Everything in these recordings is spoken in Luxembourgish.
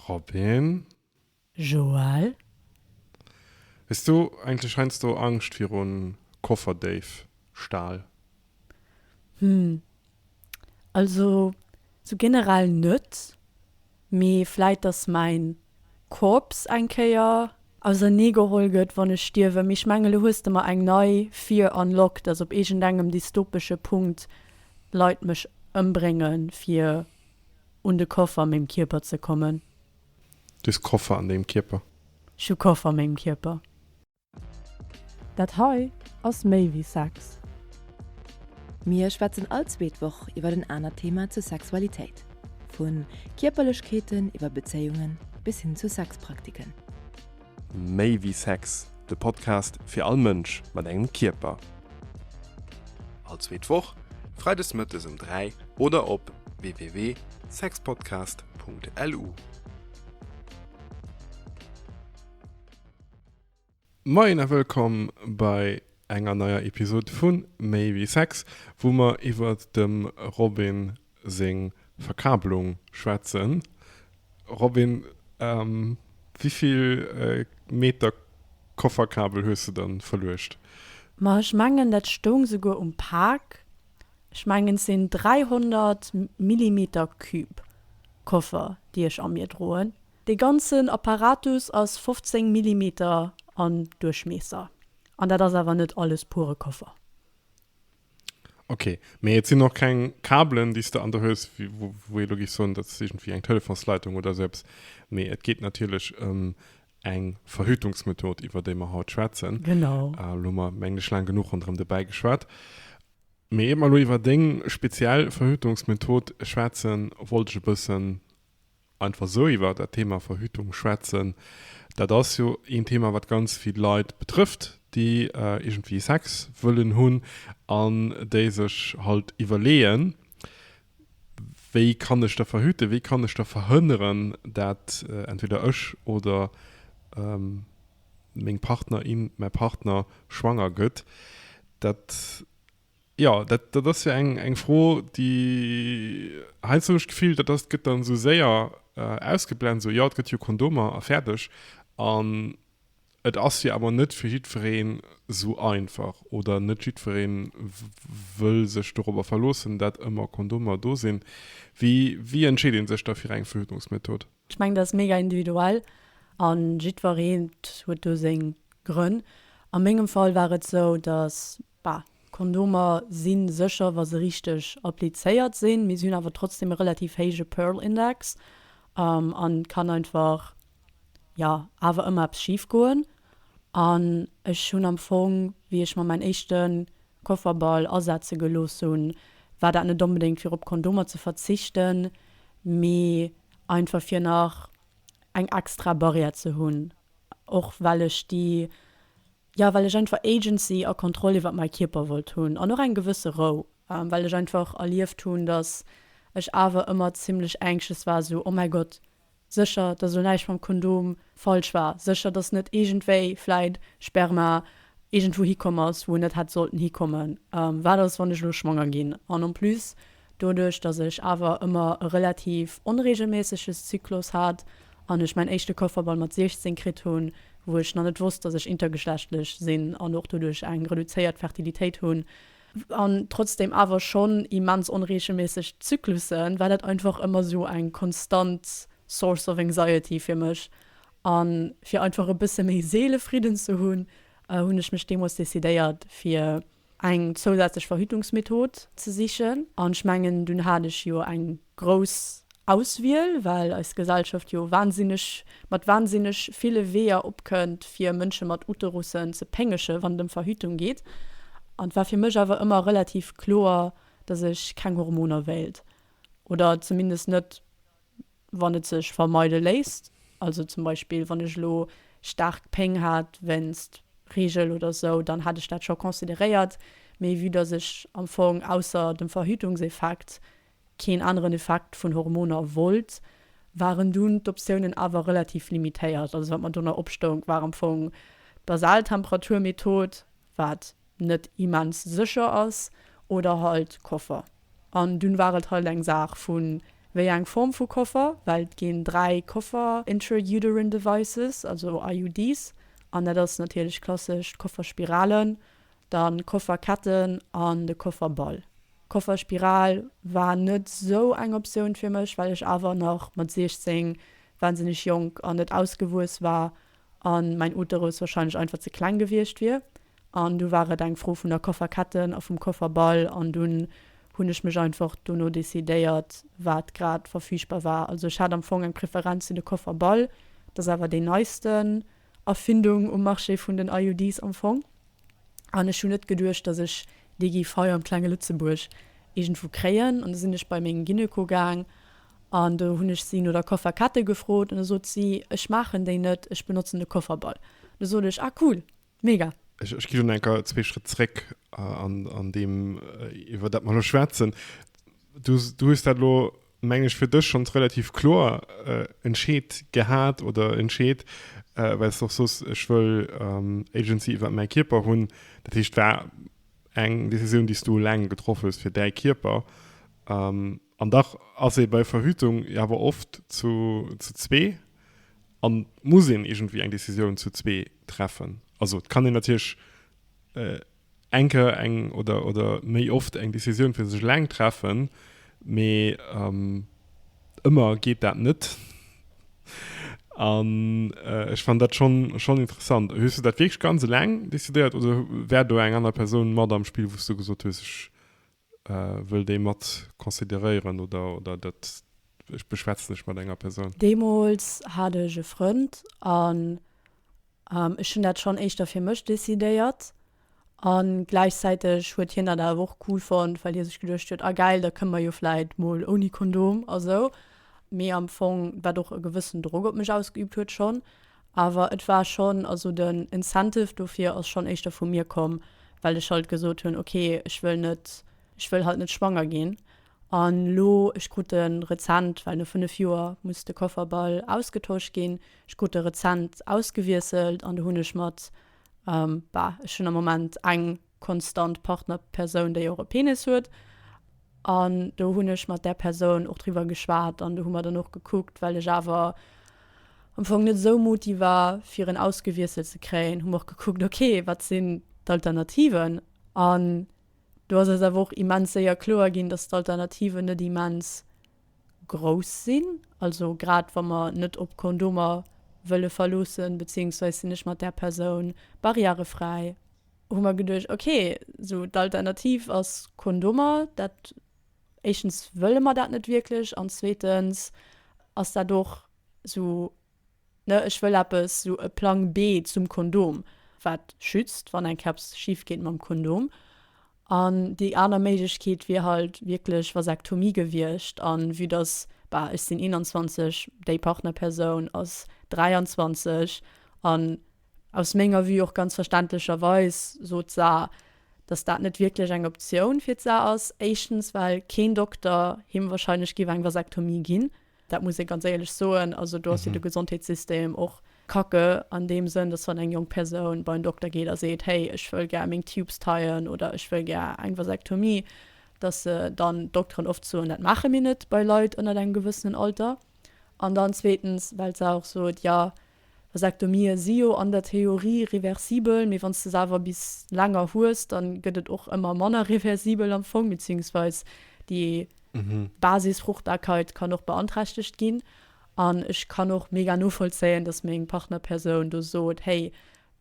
Robin? Joël? Hues du eigentlech heiansdo Angscht virun Kofferdéifstahl? Hm, also sou generell net, mee vläit dass mäin Corpse eng Kéier ausernee geholl gëtt wann ech stierwen. Mee ech mengen elo hues de mer eng nei Fear unlocked, dass op iergendengem dystopesche Punkt Leit mech ëmbréngen fir un de Koffer a mengem Kierper ze kommen. Du hues Koffer an dengem Kierper? Ech hu Koffer a mengem Kierper. Dat hei ass méi wéi Sex. Mir schwätzen all zweet Woch iwwer en anert Thema zur Sexualitéit. Vu Kierperlechkeeten iwwer Bezéiungen bis hin zu Sexpraktiken. Méi wéi Sex, de Podcast fir all Mënsch mat engem Kierper. All zweet Woch, freides mëttes um 3 oder op www.sexpodcast.lu. Moien a wëllkomm bei enger neier Episod vu Méi wéi Sex, wou mer iwwert dem Robin seng Verkabelung schwätzen. Robin, wéivill Meter Kofferkabel hues de dann verluecht? Ma ech mengen dat stoung souguer um Pak. Ech mengen et sinn 300 Millimeter Cube Koffer déi ech a mir droen. Dee ganzen Apparatus ass 15 Millimeter an Duerchmiesser. An dat ass awer net alles pure Koffer. Ok, mee et sinn och keng Kabelen, déi s de an der hues, wou ee lo géif soen, dat ass iergendwéi eng Telefonsleitung oder esou eppes. Mee et geet natierlech ëm eng Verhütungsmethod, iwwer déi mer haut schwätzen. Genau. Elo hu mer, mengen ech, laang genuch ronderëm de Bäi geschwat. Mee ier mer elo iwwer deng speziell Verhütungsmethod schwätzen, wollt ech e bëssen einfach sou iwwer dat Thema Verhütung schwätzen. Dat ass jo een Thema, wat ganz vill Leit betrëfft, déi iergendwéi Sex wëllen hunn an déi sech halt iwwerleeën, Wéi kann ech da verhüten, wéi kann ech da verhënneren, dat entweder ech oder meng Partnerin, mäi Partner schwanger gëtt. Dat Jo, dat, dat ass jo eng, eng Fro, déi, heiansdo hunn ech d'Gefill, dat ass, gëtt dann esou séier ausgeblent, esou, jo, et gëtt jo Kondomer a fäerdeg. An et ass jo awer net fir jiddwereen esou einfach oder net jiddweree wëll sech dorobber verloossen, dat ëmmer Kondomer do sinn. Wéi, wéi entscheet ee sech da fir eng Verhütungsmethod? Ech mengen, dat ass mega individuell a jiddwereen huet do seng Grënn. A mengem Fall war et sou, datt, bah, Kondomer si sécher, wa se richteg applizéiert sinn, mee se hunn awer trotzdem e relativ héije Pearl-Index an et kann einfach, jo, awer ëmmer eppes schif goen. An ech hunn am Fong, wéi ech mer mäin éischte Kofferball asetze gelooss hunn, war dat net onbedéngt fir op Kondomer ze verzichten, mee einfach fir nach eng extra Barrière ze hunn, och well ech déi, jo well ech einfach Agency a Kontroll iwwert mäi Kierper wollt hunn an och eng gewësse Rou, well ech einfach erlieft hunn, dass ech awer ëmmer zimlech anxious war, sou, oh mäi Gott, Sécher, dass elo näischt mam Kondom falsch war, sécher, dass net iergendwéi vläit Sperma iergendwou hikomm ass, wou en net hätt sollten hikommen. Wat ass, wann ech elo schwanger ginn? An en plus, doduerch, dass ech awer ëmmer e relativ onreegelméisseges Zyklus hat an ech mäin éischte Kofferball mat 16 kritt hunn, wou ech nach net wosst, dass ech intergeschlechtlech sinn an och doduerch eng reduzéiert Fertilitéit hunn, an trotzdem awer schonn immens onreegelméisseg Zyklussen, war dat einfach ëmmer sou eng konstant Source of anxiety fir mech. A fir einfach e bësse méi Seelefridden ze hunn, hunn ech mech deemools decidéiert fir eng zousätzlech Verhütungsmethod ze sichen. An ech mengen, dunn hat ech jo eng grouss Auswiel, well eis Gesellschaft jo wahnsinneg, mat wahnsinneg ville Weeër opkënnt, fir Mënsche mat Uterussen ze péngege wann et ëm Verhütung geet. An et war fir mech awer ëmmer relativ kloer, dass ech keng Hormoner wéilt, oder zumindest net wann et sech vermeide léisst. Also zum Beispill wann ech elo staark Péng hat wéinst Reegel oder sou, dann hätt ech dat scho consideréiert. Mee vue dass ech am Fong ausser dem Verhütungseffekt keen aneren Effekt vun Hormoner wollt, waren dunn d'Optiounen awer relativ limitéiert. Also wat mer do nach opstoung, war am Fong d'Basaltemperaturmethod, wat net immens sécher ass, oder halt Koffer. An dunn war et halt eng Saach vu. Wéi eng Form vu Koffer, well et ginn 3 Koffer Intrauterine Devices, also IUDs, an dat ass natierlech klassesch d'Kofferspiralen, dann Kofferketten an de Kofferball. Kofferspiral war net sou eng Optioun fir mech, well ech awer nach mat 16 wahnsinneg jonk an net ausgewuess war an mäin Uterus wahrscheinlech einfach ze kleng gewiescht wier. An du war et eng Fro vun der Kofferketten a vum Kofferball an dunn hunn ech mech einfach dono decidéiert, wat grad verfügbar war. Also ech hat am Fong eng Preferenz fir de Kofferball, dat ass awer déi neisten Erfindung um Marché vun den IUDs am Fong. An ech hunn net geduecht, datt ech dee géif hei am klenge Lëtzebuerg iergendwou kréien. An du sinn ech bei mengem Gyneko gaang an do hunn ech si no der Kofferkette gefrot an da sot si, ech maachen déi net, ech benotzen de Kofferball. Du sot ech, ah cool, Mega! Ech gi schonn eng Kéier zwee Schrëtt zréck an deem, iwwer dat mer elo schwätzen. Du hues dat elo, mengen ech, fir dech schonns relativ kloer entscheet gehat oder entscheet, well s de och soos, ech wëll Agency iwwer mäi Kierper hunn. Dat heescht, et war eng Decisioun, déi s du eleng getroff hues fir däi Kierper. An dach ass ee bei Verhütung jo awer oft zu zwee an muss een iergendwéi eng Decisioun zu zwee treffen. Also et kann een natierlech eng Kéier eng oder oder méi oft eng Decisioun fir sech eleng treffen, mee ëmmer geet dat net. An ech fannen dat schonn schonn interessant. Hues du dat wierklech ganz eleng decidéiert oder war do eng aner Persoun mat am Spill, wou s du gesot hues, ech wëll déi mat consideréieren oder oder dat beschwätzen ech mat enger Persoun? Deemools hat ech e Frënd an ech hunn dat schonn éischter fir mech decidéiert a gläichzäiteg huet hien dat awer och cool fonnt, well hie sech geduecht huet, ah gäil, da kënne mer jo vläit mol ouni Kondom a sou. Mee am Fong, wat och e gewëssen Drock op mech ausgeüübt huet schonn, Awer et war schonn, also den Incentive dofir ass schonn éischter vu mir komm, well ech halt gesot hunn, ok, ech wëll net, ech wëll halt net schwanger ginn. An elo, ech krut e rezent, well no 5 Joer muss de Kofferball ausgetosch ginn, ech krut e rezent ausgewiesselt an do hunn ech mat, bah, ech hunn am Moment eng konstant Partnerpersoun, déi och e Penis huet. An do hunn ech mat där Persoun och driwwer geschwat an do hu mer dann och gekuckt, well ech awer am Fong net esou moti war, fir en ausgewiesselt ze kréien, hu mer och gekuckt, ok, wat sinn d'Alternativen? An do ass eis awer och immens séier kloer ginn, dass d'Alternativen net immens grouss sinn. Also grad wa mer net op Kondomer wëlle verloossen, beziehungsweis sinn ech mat där Persoun barrièrefräi, hu mer geduecht, ok, sou d'Alternativ ass Kondomer, dat éischtens wëlle mer dat net wierklech an zweetens ass dat och sou, ne, ech wëll eppes, sou e Plang B zum Kondom, wat schützt, wann eng Keps schif geet mam Kondom. An déi aner Méiglechkeet wier halt wierklech Vasektomie gewiescht an vue dass, bah, ech sinn 21, déi Partnerpersoun ass 23 an Aus menger Vue och ganz verständlecherweis sot d'Sar, dass dat net wierklech eng Optioun fir d'Sar ass. Éischtens, well keen Dokter him wahrscheinlech géif eng Vasektomie ginn. Dat muss ee ganz éierlech soen. Also do ass jo de Gesondheetssystem och kacke an deem Sënn, dass wann eng jonk Persoun bei en Dokter geet a seet, hey, ech wëll gär meng Tubes taillen oder ech wëll gär eng Vasektomie, dass se dann d'Dokteren oft soen, dat maache mir net bei Leit ënnert engem gewëssenen Alter. An dann zweetens, well d'Sar och sot, jo, Vasektomië si jo an der Theorie reversibel, mee wann s de se awer bis länger hues, da gëtt et och ëmmer manner reversibel am Fong, beziehungsweis déi Basisfruchtbarkeit kann och beanträchtegt ginn. An ech kann och mega novollzéien, dass meng Partnerpersoun do sot, hey,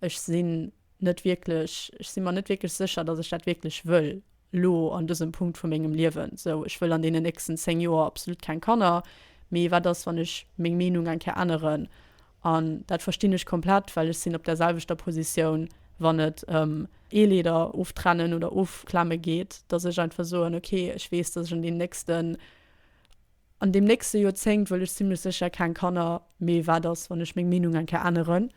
ech sinn net wierklech, ech si mer net wierklech sécher, dass ech dat wierklech wëll elo an dësem Punkt vu mengem Liewen. Sou, ech wëll an deenen nächsten 10 Joer absolut keng Kanner, mee wat ass, wann ech meng Meenung eng Kéier änneren? An dat verstinn ech komplett, well ech sinn op där selwechter Positioun, wann et ëm Eeleeder oftrennen oder ofklemme geet, dass ech einfach soen, okay, ech weess, dass ech an deenen nächsten, an deem nächste Joerzéngt wëll ech zimlech sécher keng Kanner, mee wat ass, wann ech meng Meenung eng Kéier änneren?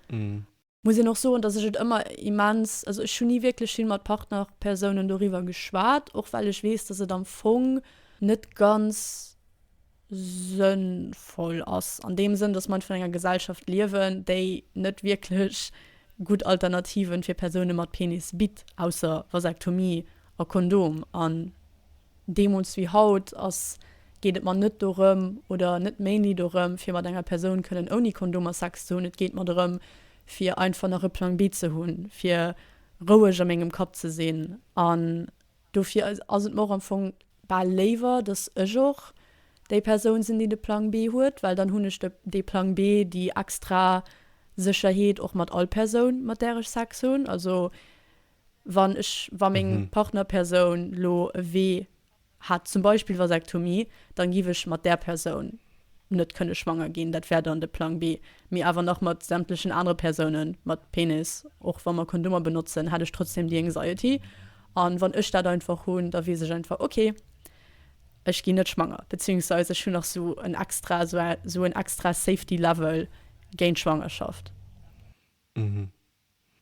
Muss een och soen, dass ech et ëmmer immens, also ech hunn ni wierklech vill mat Partnerpersounen doriwwer geschwat, och well ech weess, dass et am Fong net ganz sënnvoll ass, an deem Sënn, dass mer einfach an enger Gesellschaft liewen, déi net wierklech gutt Alternativen fir Persoune mat Penis bitt, ausser Vasektomie a Kondom. An deemools wéi haut ass. geet et mer net dorëm, oder net mainly dorëm, fir mat enger Persoun kënnen ouni Kondomer Sex ze hunn. Et geet mer dorëm, fir einfach nach e Plang B ze hunn, fir roueg a mengem Kapp ze sinn. An dofir ass et mer och am Fong bal léiwer, dass ech och déi Persoun sinn, déi de Plang B huet, well dann hunn ech dee Plang B, déi extra Sécherheet och mat all Persoun, mat där ech Sex hunn. Also wann ech, wa meng Partnerpersoun lo e Wee hätt, zum Beispill Vasektomie, dann giff ech mat där Persoun net kënne schwanger ginn, dat wär dann de Plang B. Mee awer nach mat sämtlechen anere Persounen mat Penis, och wa mer Kondomer benotzen, hätt ech trotzdem déi Anxiety. An wann ech dat einfach hunn, da weess ech einfach, ok, ech ginn net schwanger, beziehungsweise ech hunn nach sou en extra, sou en extra Safety Level géint Schwangerschaft.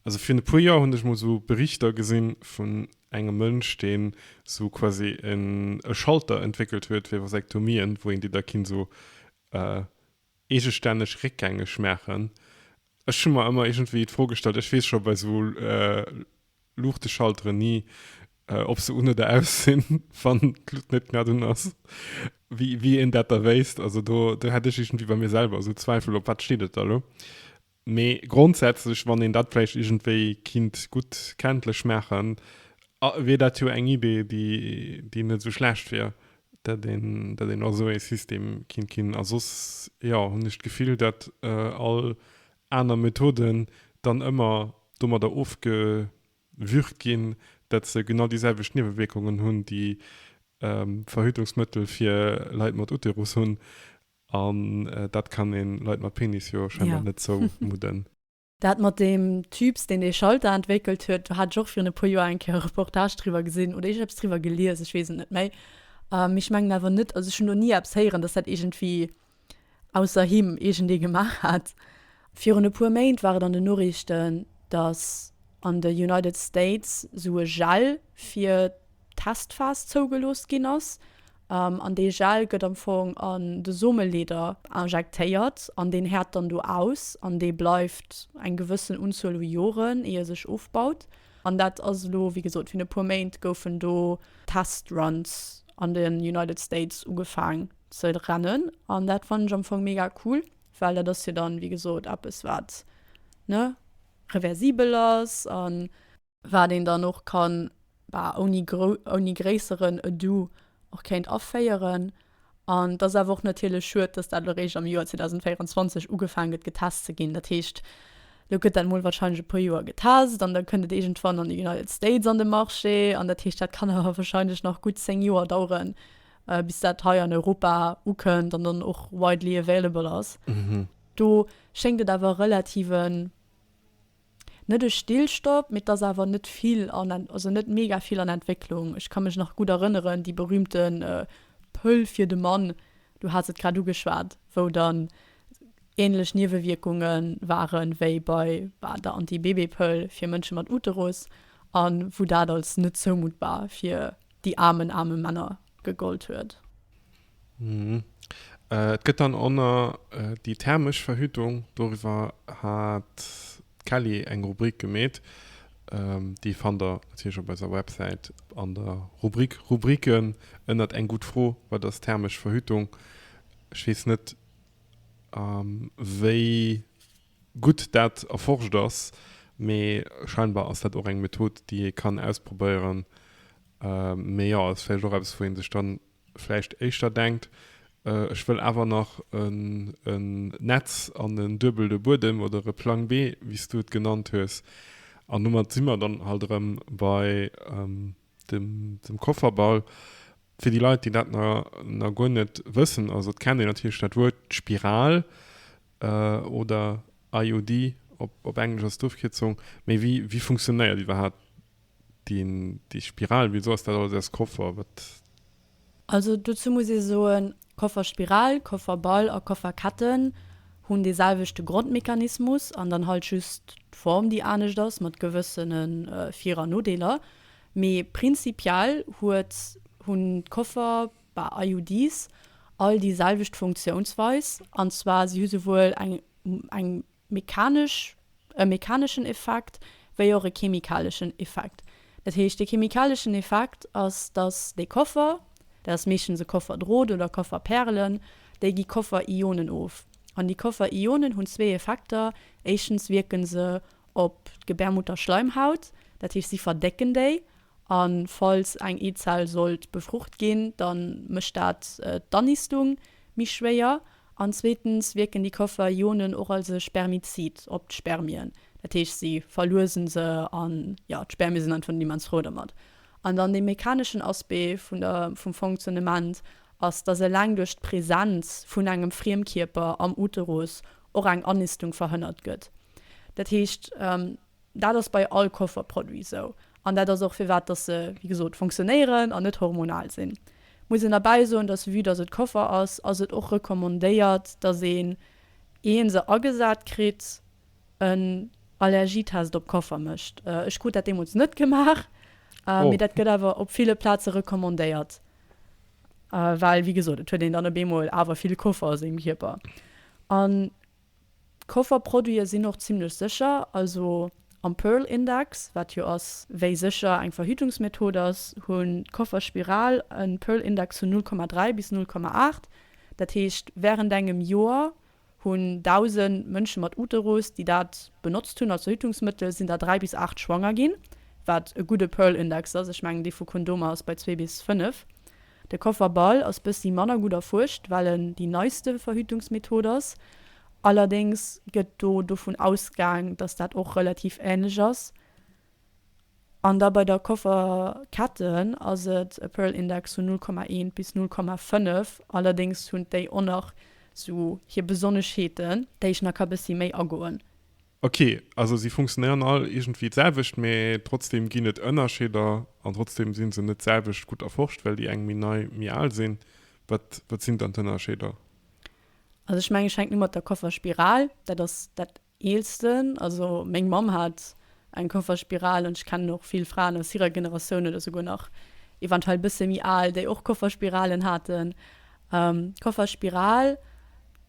Also virun e puer Joer hunn ech mol sou Berichter gesinn vun engem Mënsch, deen sou quasi en e Schalter entwéckelt huet fir Vasektomien, wou een déi da kinn sou eegestänneg réckgängeg maachen. Ech hu mer ëmmer iergendwéi d'Fro gestallt, ech weess scho bei sou Luuchteschalteren ni, ob se un oder aus sinn, wann d'Lut net grad un ass, wéi wéi een dat da wéisst. Also do do hätt ech iergendwéi bei mir selwer sou Zweifel, op wat steet et da lo. Mee grondsätzlech, wann een dat vläicht iergendwéi kinnt gutt kenntlech maachen, wier dat jo eng Idee, déi net esou schlecht wier, dat een, dat een och esou ee System kinnt ginn. A soss, jo, hunn ech d'Gefill, dat all aner Methoden dann ëmmer domadder ofgewürgt ginn, dat se genau déi selwecht Niewewierkungen hunn, déi Verhütungsmëttel fir Leit mat Uterus hunn. An dat kann een Leit mat Penis jo scheinbar net zoumudden. Dat mat deem Typs, deen dee Schalter entwéckelt huet, do hat ech och virun e puer Joer eng Kéier e Reportage driwwer gesinn oder iergendeppes driwwer gelies, ech weess et net méi. Mee ech mengen awer net, also ech hunn do ni eppes héieren, dass dat iergendwéi ausser him iergendee gemaach hätt. Virun e puer Méint war et an den Noriichten, dass an de United States esou e Gel fir d'Testphas zougelooss ginn ass. An dee Gel gëtt am Fong an de Someleeder injektéiert an deen häert dann do aus an dee bleift eng gewëssen Unzuel u Joren, ier e sech ofbaut. An dat ass elo, wéi gesot, virun e puer Méint goufen do Test-Runs an de United States ugefaang ze rennen. An dat fannen ech am Fong mega cool, well dat ass jo dann, wéi gesot, eppes wat, ne, reversibel ass an. Wat een dann och kann, bah, ouni grou, ouni gréisseren Ado och kéint aféieren. An et ass awer och natierlech schued, dass dat elo eréischt am Joer 2024 ugefaangen gëtt getest ze ginn. Dat heescht, elo gëtt dat mol warscheinlech e puer Joer getest an da kënnt et iergendwann an de United States an de Marché. An dat heescht, dat kann awer warscheinlech nach gutt 10 Joer daueren, bis dat hei an Europa ukënnt an dann och widely available ass. Do schéngt et awer relativen Net e Stillstopp, mee et ass awer net vill an, also net mega vill an Entwécklung. Ech ka mech nach gutt erënneren, déi berühmte Pëll fir de Mann, du has et grad ugeschwat, wou dann änlech Niewewierkunge ware wéi bei der Anti-Bébé-Pëll fir Mënsche mat Uterus a wou dat als net zoumuttbar fir déi aarmen, aarme Männer gegollt huet. Et gëtt dann och nach déi thermesch Verhütung, doriwwer hat d'Kelly eng Rubrik gemeet. Déi fannt der natierlech op eiser Websäit an der Rubrik Rubriken ënnert Eng gutt Fro, wat ass thermesch Verhütung? Ech weess net wéi gutt dat erforscht ass, mee scheinbar ass dat och eng Method déi ee kann ausprobéieren. Mee jo, ass vläicht och eppes wou ee sech dann vläicht éischter denkt, ech wëll awer nach en Netz an en duebelde Buedem oder e Plang B, wéi s du et genannt hues. An domat si mer dann halt erëm bei dem Kofferball. Fir déi Leit, déi dat nach guer net wëssen, also et kennt een natierlech dat Wuert Spiral oder IUD op Englesch als d'Ofkierzung, mee wéi funktionéiert iwwerhaapt déi Spiral, wisou ass dat alles aus Koffer? Wat. Also dozou muss ee soen, Kofferspiral, Kofferball a Kofferketten hunn dee selwechte Grondmechanismus an dann halt just d'Form déi anescht ass mat gewëssene Vir an Nodeeler. Mee prinzipiell huet hunn d'Koffer bei IUDs all déi selwecht Funktiounsweis an zwar si hu souwuel eng eng mechanesch, e mechaneschen Effekt wéi och e chemikaleschen Effekt. Dat heescht, de chemikaleschen Effekt ass, dass dee Koffer. Dat ass meeschtens e Kofferdrot oder Kofferpärelen, déi gi Kofferionen of. An déi Kofferionen hunn zwee Effekter, Éischtens wierke se op d'Gebärmutterschleimhaut, dat heescht si verdécken déi, a falls eng Eezell sollt befrucht ginn, da mécht dat d'Annistung méi schwéier. An zweetens wierken déi Kofferionen och als e Spermizid op d'Spermien, dat heescht si verluesen se an jo, d'Spermie sinn einfach net immens frou dermat. An dann dee mechaneschen Aspect vun der, vum Fonctionnement ass, dass eleng duerch d'Präsenz vun engem Friemkierper am Uterus och eng Annistung verhënnert gëtt. Dat heescht, dat ass bei all Kofferproduit esou. An dat ass och firwat dass se, wéi gesot, fonctionnéieren an net hormonal sinn. Muss een derbäi soen, dass vue dass et Koffer ass, ass et och recommandéiert, dass een, ehe se agesat kritt, en Allergietest op Koffer mécht. Ech krut dat deemools net gemaach, mee dat gëtt awer op ville Plaze recommandéiert. Well, wéi gesot, et huet een dann op eemol awer vill Koffer a sengem Kierper. An d'Kofferproduite sinn och zimmlech sécher. Also am Pearl-Index, wat jo ass, wéi sécher eng Verhütungsmethod ass, hunn d'Kofferspiral e Pearl-Index vun 0,3 bis 0,8. Dat heescht, wärend engem Joer hunn 1.000 Mënsche mat Uterus, déi dat benotzt hunn als Verhütungsmëttel, sinn der 3 bis 8 schwanger ginn, wat e gudde Pearl-Index ass. Ech mengen, dee vu Kondomer ass bei 2 bis 5. De Kofferball ass bëssi manner gutt erfuerscht, well en déi neiste Verhütungsmethod ass. Allerdéngs gëtt do dovun ausgaang, datt dat och relativ änlech ass. An da bei der Kofferketten ass et e Pearl-Index vun 0,1 bis 0,5. Allerdéngs hunn déi och nach sou hir Besonneschheeten, déi ech nach ka bëssi méi agoen. Ok, also si funktionéieren all iergendwéi d'selwecht, mee trotzdem ginn et Ënnerscheeder an trotzdem si se net d'selwecht gutt erforscht, well déi eng méi nei, méi al sinn. Wat, wat sinn dann d'Ënnerscheeder? Also ech mengen, ech fänken u mat der Kofferspiral. Dat ass dat eelsten. Also meng Mamm hat eng Kofferspiral an ech kennen och vill Fraen aus hirer Generatioun oder souguer nach eventuell bësse méi al, déi och Kofferspiralen haten. D'Kofferspiral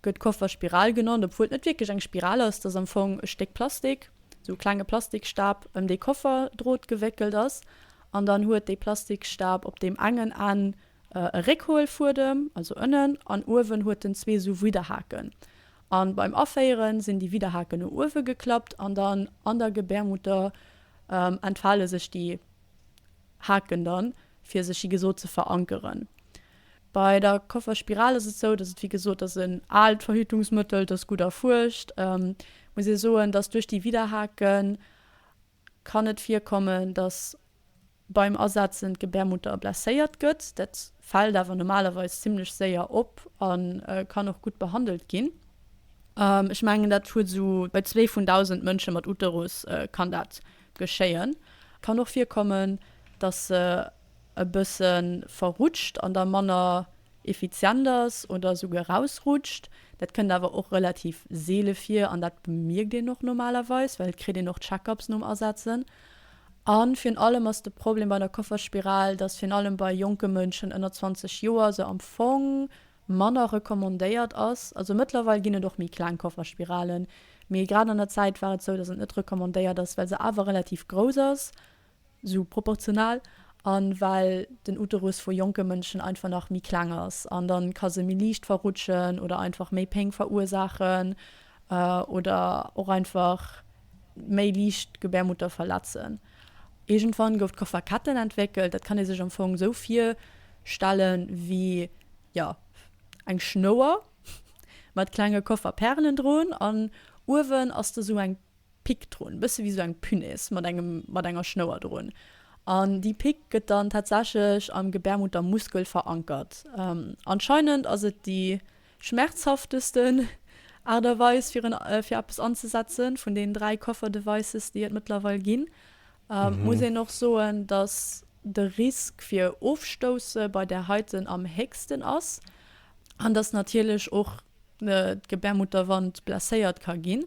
gëtt Kofferspiral genannt, obwuel et net wierklech eng Spiral ass, et ass am Fong e Stéck Plastik, esou e klenge Plastikstab, ëm dee Kofferdrot gewéckelt ass. An dann huet dee Plastikstab op deem engen Enn e Réckhuelfuedem, also ënnen, an uewen huet en zwee esou Widderhaken. An beim Aféieren sinn déi Widderhaken no uewe geklappt an dann an der Gebärmutter entfale sech déi Haken dann, fir sech wéi gesot ze verankeren. Bei der Kofferspiral ass et sou, dass et wéi gesot ass en aalt Verhütungsmëttel, dat ass gutt erfuerscht. Muss ee soen, dass duerch déi Widderhaken kann et virkommen, dass beim Asetzen d'Gebärmutter blesséiert gëtt. Dat fält awer normalerweis zimmlech séier op a kann och gutt behandelt ginn. Ech mengen dat huet esou bei zwee vun 1.000 Mënsche mat Uterus kann dat geschéien. Kann och virkommen, dass se e bësse verrutscht an da manner effizient ass oder esouguer erausrutscht. Dat kënnt awer och relativ seele vir an dat bemierkt een och normalerweis, well et kritt een och Check-ups nom Asetzen. A virun allem ass de Problem bei der Kofferspiral, dass virun allem bei jonke Mënschen ënner 20 Joer se am Fong manner recommandéiert ass. Also mëttlerweil ginn et och méi kleng Kofferspiralen, mee grad an der Zäit war et sou, dass et net recommandéiert ass, well se awer relativ grouss ass. sou proportional, an well den Uterus vu jonke Mënschen einfach nach méi kleng ass an dann ka se méi liicht verrutschen oder einfach méi Péng verursaachen oder och einfach méi liicht d'Gebärmutter verletzen. Iergendwann gouf d'Kofferketten entwéckelt, dat kann ee sech am Fong sou virstellen wéi, jo, eng Schnouer mat klenge Kofferpärelen drun an uewen ass da sou eng Pick drun, bësse wéi sou eng Punaise mat engem, mat enger Schnouer drun. An déi Pick gëtt dann tatsächlech am Gebärmuttermuskel verankert. Anscheinend ass et déi schmerzhaftesten Aart a Weis fir en, fir eppes anzesetzen, vun deenen 3 Koffer-Devices déi et mëttlerweil ginn. Muss een och soen, dass de Risk fir Ofstousse bei där heiten am héchsten ass an dass natierlech och d'Gebärmutterwand blesséiert ka ginn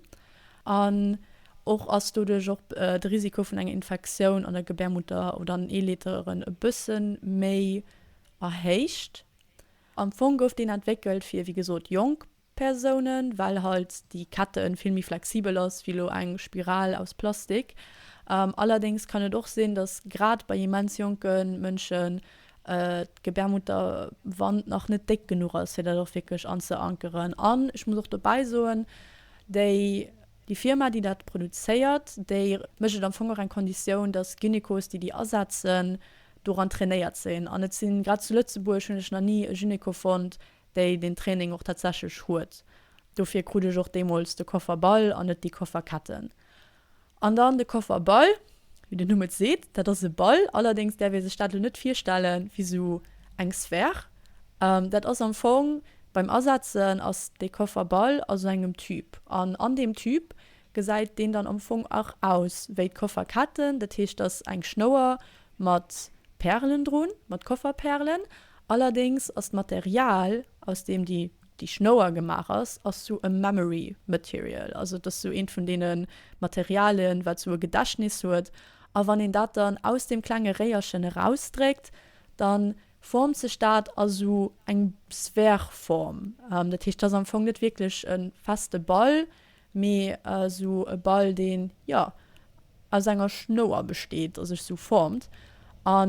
an och ass doduerch och de Risiko vun enger Infektioun an der Gebärmutter oder an den Eeleiteren e bësse méi erhéicht. Am Fong gouf deen entwéckelt fir wéi gesot jonk Persounen, well halt déi Kette vill méi flexibel ass wéi elo eng Spiral aus Plastik. Allerdéngs kann et och sinn, datt grad bei immens jonke Mënschen. d'Gebärmutterwand nach net déck genuch ass, fir dat och wierklech anzeankeren. An ech muss och dobäi soen, déi déi Firma, déi dat produzéiert, déi mécht et am Fong och eng Konditioun, dass Gynekos, déi déi asetzen, doran trainéiert sinn. An et sinn, grad zu Lëtzebuerg hunn ech nach ni e Gyneko fonnt, déi deen Training och tatsächlech huet. Dofir krut ech och deemools de Koffer Ball an net déi Kofferketten. An dann de Koffer Ball, wéi den Numm et seet, dat ass e Ball. Allerdéngs däerf ee sech dat elo net virstelle wéi sou eng Sphär. Dat ass am Fong, beim Asetzen ass dee Koffer Ball a sou engem Tube. An an deem Tube gesäit deen dann am Fong och aus wéi d'Kofferketten. Dat heescht, dass eng Schnouer mat Pärelen drun, mat Kofferpärelen. Allerdéngs ass d'Material, aus deem déi déi Schnouer gemaach ass, ass sou e Memory Material. Also et ass sou eent vun deene Materialien, wat sou e Gedächtnis huet. A wann een dat dann aus deem klenge Réierchen erausdréckt, da formt sech dat a sou eng Sphäreform. Dat heescht, et ass am Fong net wierklech e feste Ball, mee esou e Ball deen, jo, aus enger Schnouer besteet a sech sou formt. A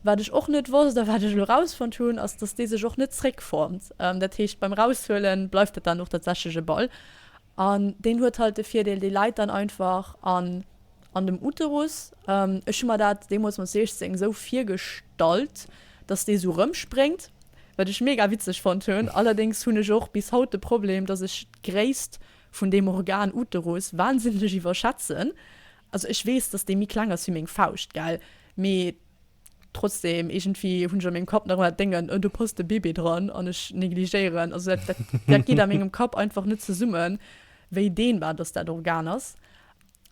wat ech och net wosst a wat ech elo rausfonnt hunn, ass dass dee sech och net zréck formt. Dat heescht beim raushuelen bleift dat dann och tatsächlech e Ball. An deen huet halt de Virdeel, dee läit dann einfach an an dem Uterus. Ech hu mer dat deemools mat 16 esou virgestallt, dass dee sou rëmspréngt, wat ech mega witzeg fonnt hunn. Allerdéngs hunn ech och bis haut de Problem, dass ech d'Gréisst vun deem Organ Uterus wahnsinneg iwwerschätzen. Also ech weess, dass dee méi kleng ass wéi meng Fauscht, gell, mee trotzdem, iergendwéi hunn ech a mengem Kapp nach ëmmer dat Déngen, oh do passt e Bébé dran an ech negligéieren. Also dat, dat, dat geet a mengem Kapp einfach net zesummen, wéi dehnbar dass dat Organ ass.